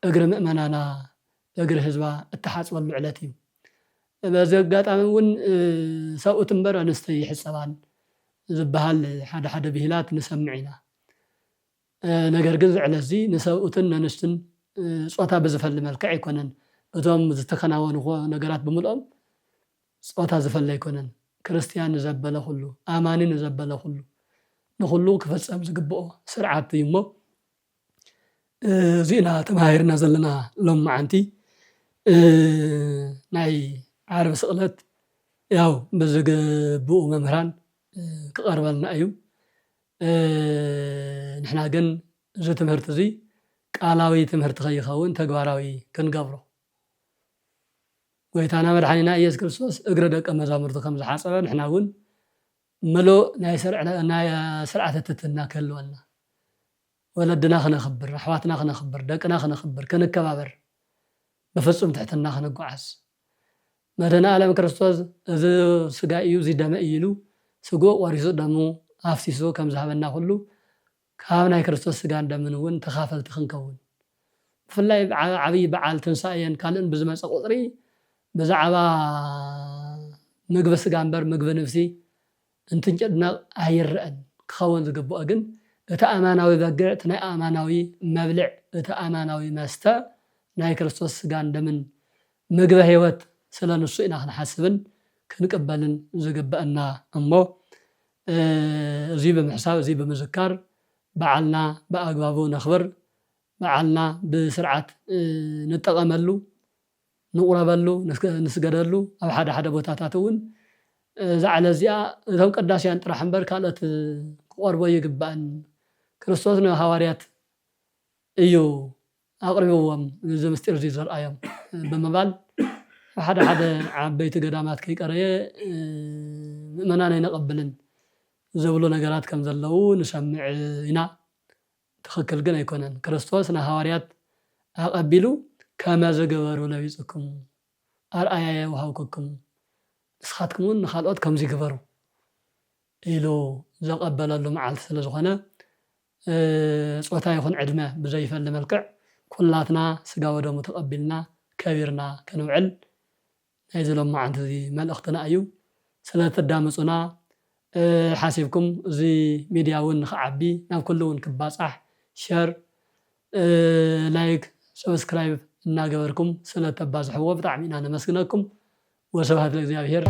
እግሪ ምእመናና፣ እግሪ ህዝባ እትሓጽበሉ ዕለት እዩ። በዚ ኣጋጣሚ እውን፣ እ፣ ሰብኡት እምበር ኣንስቲ ይሕጸባን ዝበሃል ሓደ ሓደ ብሂላት ንሰምዕ ኢና። እ፣ ነገር ግን እዚ ዕለት እዚ ንሰብኡትን ነንስትን፣ እ፣ ጾታ ብዝፈሊ መልክዕ ኣይኮነን። እቶም ዝተከናወኑ ኮ-፣ ነገራት ብምልኦም ጾታ ዝፈሊ ኣይኮነን። ክርስትያን ንዘበለ ኩሉ፣ ኣማኒ ንዘበለ ኩሉ፣ ንኩሉ ክፍጸም ዝግብኦ ስርዓት እዩ እሞ፣ እ፣ እዚ ኢና ተማሂርና ዘለና ሎማዓንቲ። እ፣ ናይ ዓርቢ ስቕለት ያው ብዝግብኡ መምህራን፣ እ፣ ክቐርበልና እዩ። እ፣ ንሕና ግን እዚ ትምህርቲ እዚ ቃላዊ ትምህርቲ ከይኸውን ተግባራዊ ክንገብሮ። ጎይታና መድሓኒና ኢየሱስ ክርስቶስ እግሪ ደቀ መዛሙርቱ ከም ዝሓጸበ ንሕና እውን ምሉእ ናይ ስርዕ-፣ ናይ ስርዓተ ትሕትና ክህልወና፣ ወለድና ክነኽብር፣ ኣሕዋትና ክነኽብር፣ ደቅና ክነኽብር፣ ክንከባበር፣ ብፍጹም ትሕትና ክንጓዓዝ። መድኃኔ ዓለም ክርስቶስ እዚ ስጋ እዩ፣ እዚ ደመ እዩ ኢሉ ስግኡ ቆሪሱ ደሙ ኣፍሲሱ ከም ዝሃበና ኩሉ ካብ ናይ ክርስቶስ ስጋን ደምን እውን ተኻፈልቲ ክንከውን። ብፍላይ ብዓ-፣ ዓብዪ በዓል ትንሳኤን ካልእን ብዝመጸ ቁጽሪ ብዛዕባ ምግቢ ስጋ እምበር ምግቢ ነፍሲ እንትንጭነቕ ኣይረአን። ክኸውን ዝግብኦ ግን እቲ ኣማናዊ በግዕ፣ እቲ ናይ ኣማናዊ መብልዕ፣ እቲ ኣማናዊ መስተ ናይ ክርስቶስ ስጋን ደምን ምግበ ህይወት ስለ ንሱ ኢና ክንሓስብን ክንቅበልን ዝግበአና እሞ፣ እ፣ እዚ ብምሕሳብ፣ እዚ ብምዝካር በዓልና ብኣግባቡ ነኽብር፣ በዓልና ብስርዓት፣ እ፣ ንጠቐመሉ፣ ንቑረበሉ፣ ንስገ-፣ ንስገደሉ። ኣብ ሓደ ሓደ ቦታታት እውን፣ እ፣ እዛ ዕለት እዚኣ እቶም ቀዳስያን ጥራሕ እምበር ካልኦት ክቖርቦ ይግባእን። ክርስቶስ ንሃዋርያት እዩ ኣቕሪብዎም፣ እዚ ምስጢር እዚ ዘርኣዮም ብምባል፣ ሓደ ሓደ ዓበይቲ ገዳማት ከይቀረየ፣ እ፣ ምእመናን ኣይነቐብልን ዝብሉ ነገራት ከም ዘለዉ ንሰምዕ ኢና። ትኽክል ግን ኣይኮነን። ክርስቶስ ንሃዋርያት ኣቐቢሉ፣ "ከመዚ ግበሩ ለቢጽክሙ፣ ኣርኣያየ ወሃብክክሙ፣ ንስኻትኩም እውን ንኻልኦት ከምዚ ግበሩ" ኢሉ ዘቐበለሉ መዓልቲ ስለ ዝኾነ፣ እ፣ ጾታ ይኹን ዕድመ ብዘይፈሊ መልክዕ ኩላትና ስጋ ወደሙ ተቐቢልና ከቢርና ክንውዕል ናይዚ ሎማዓንቲ እዚ መልእኽትና እዩ። ስለ እተዳምጹና፣ እ፣ ሓሲብኩም እዚ ሚድያ እውን ንኽዓቢ፣ ናብ ኩሉ እውን ክባጻሕ፣ ሸር፣ እ፣ ላይክ፣ ሰብስክራይብ እናገበርኩም ስለ ተባዝሕዎ ብጣዕሚ ኢና ነመስግነኩም። ወስብሐት ለእግዚኣብሔር።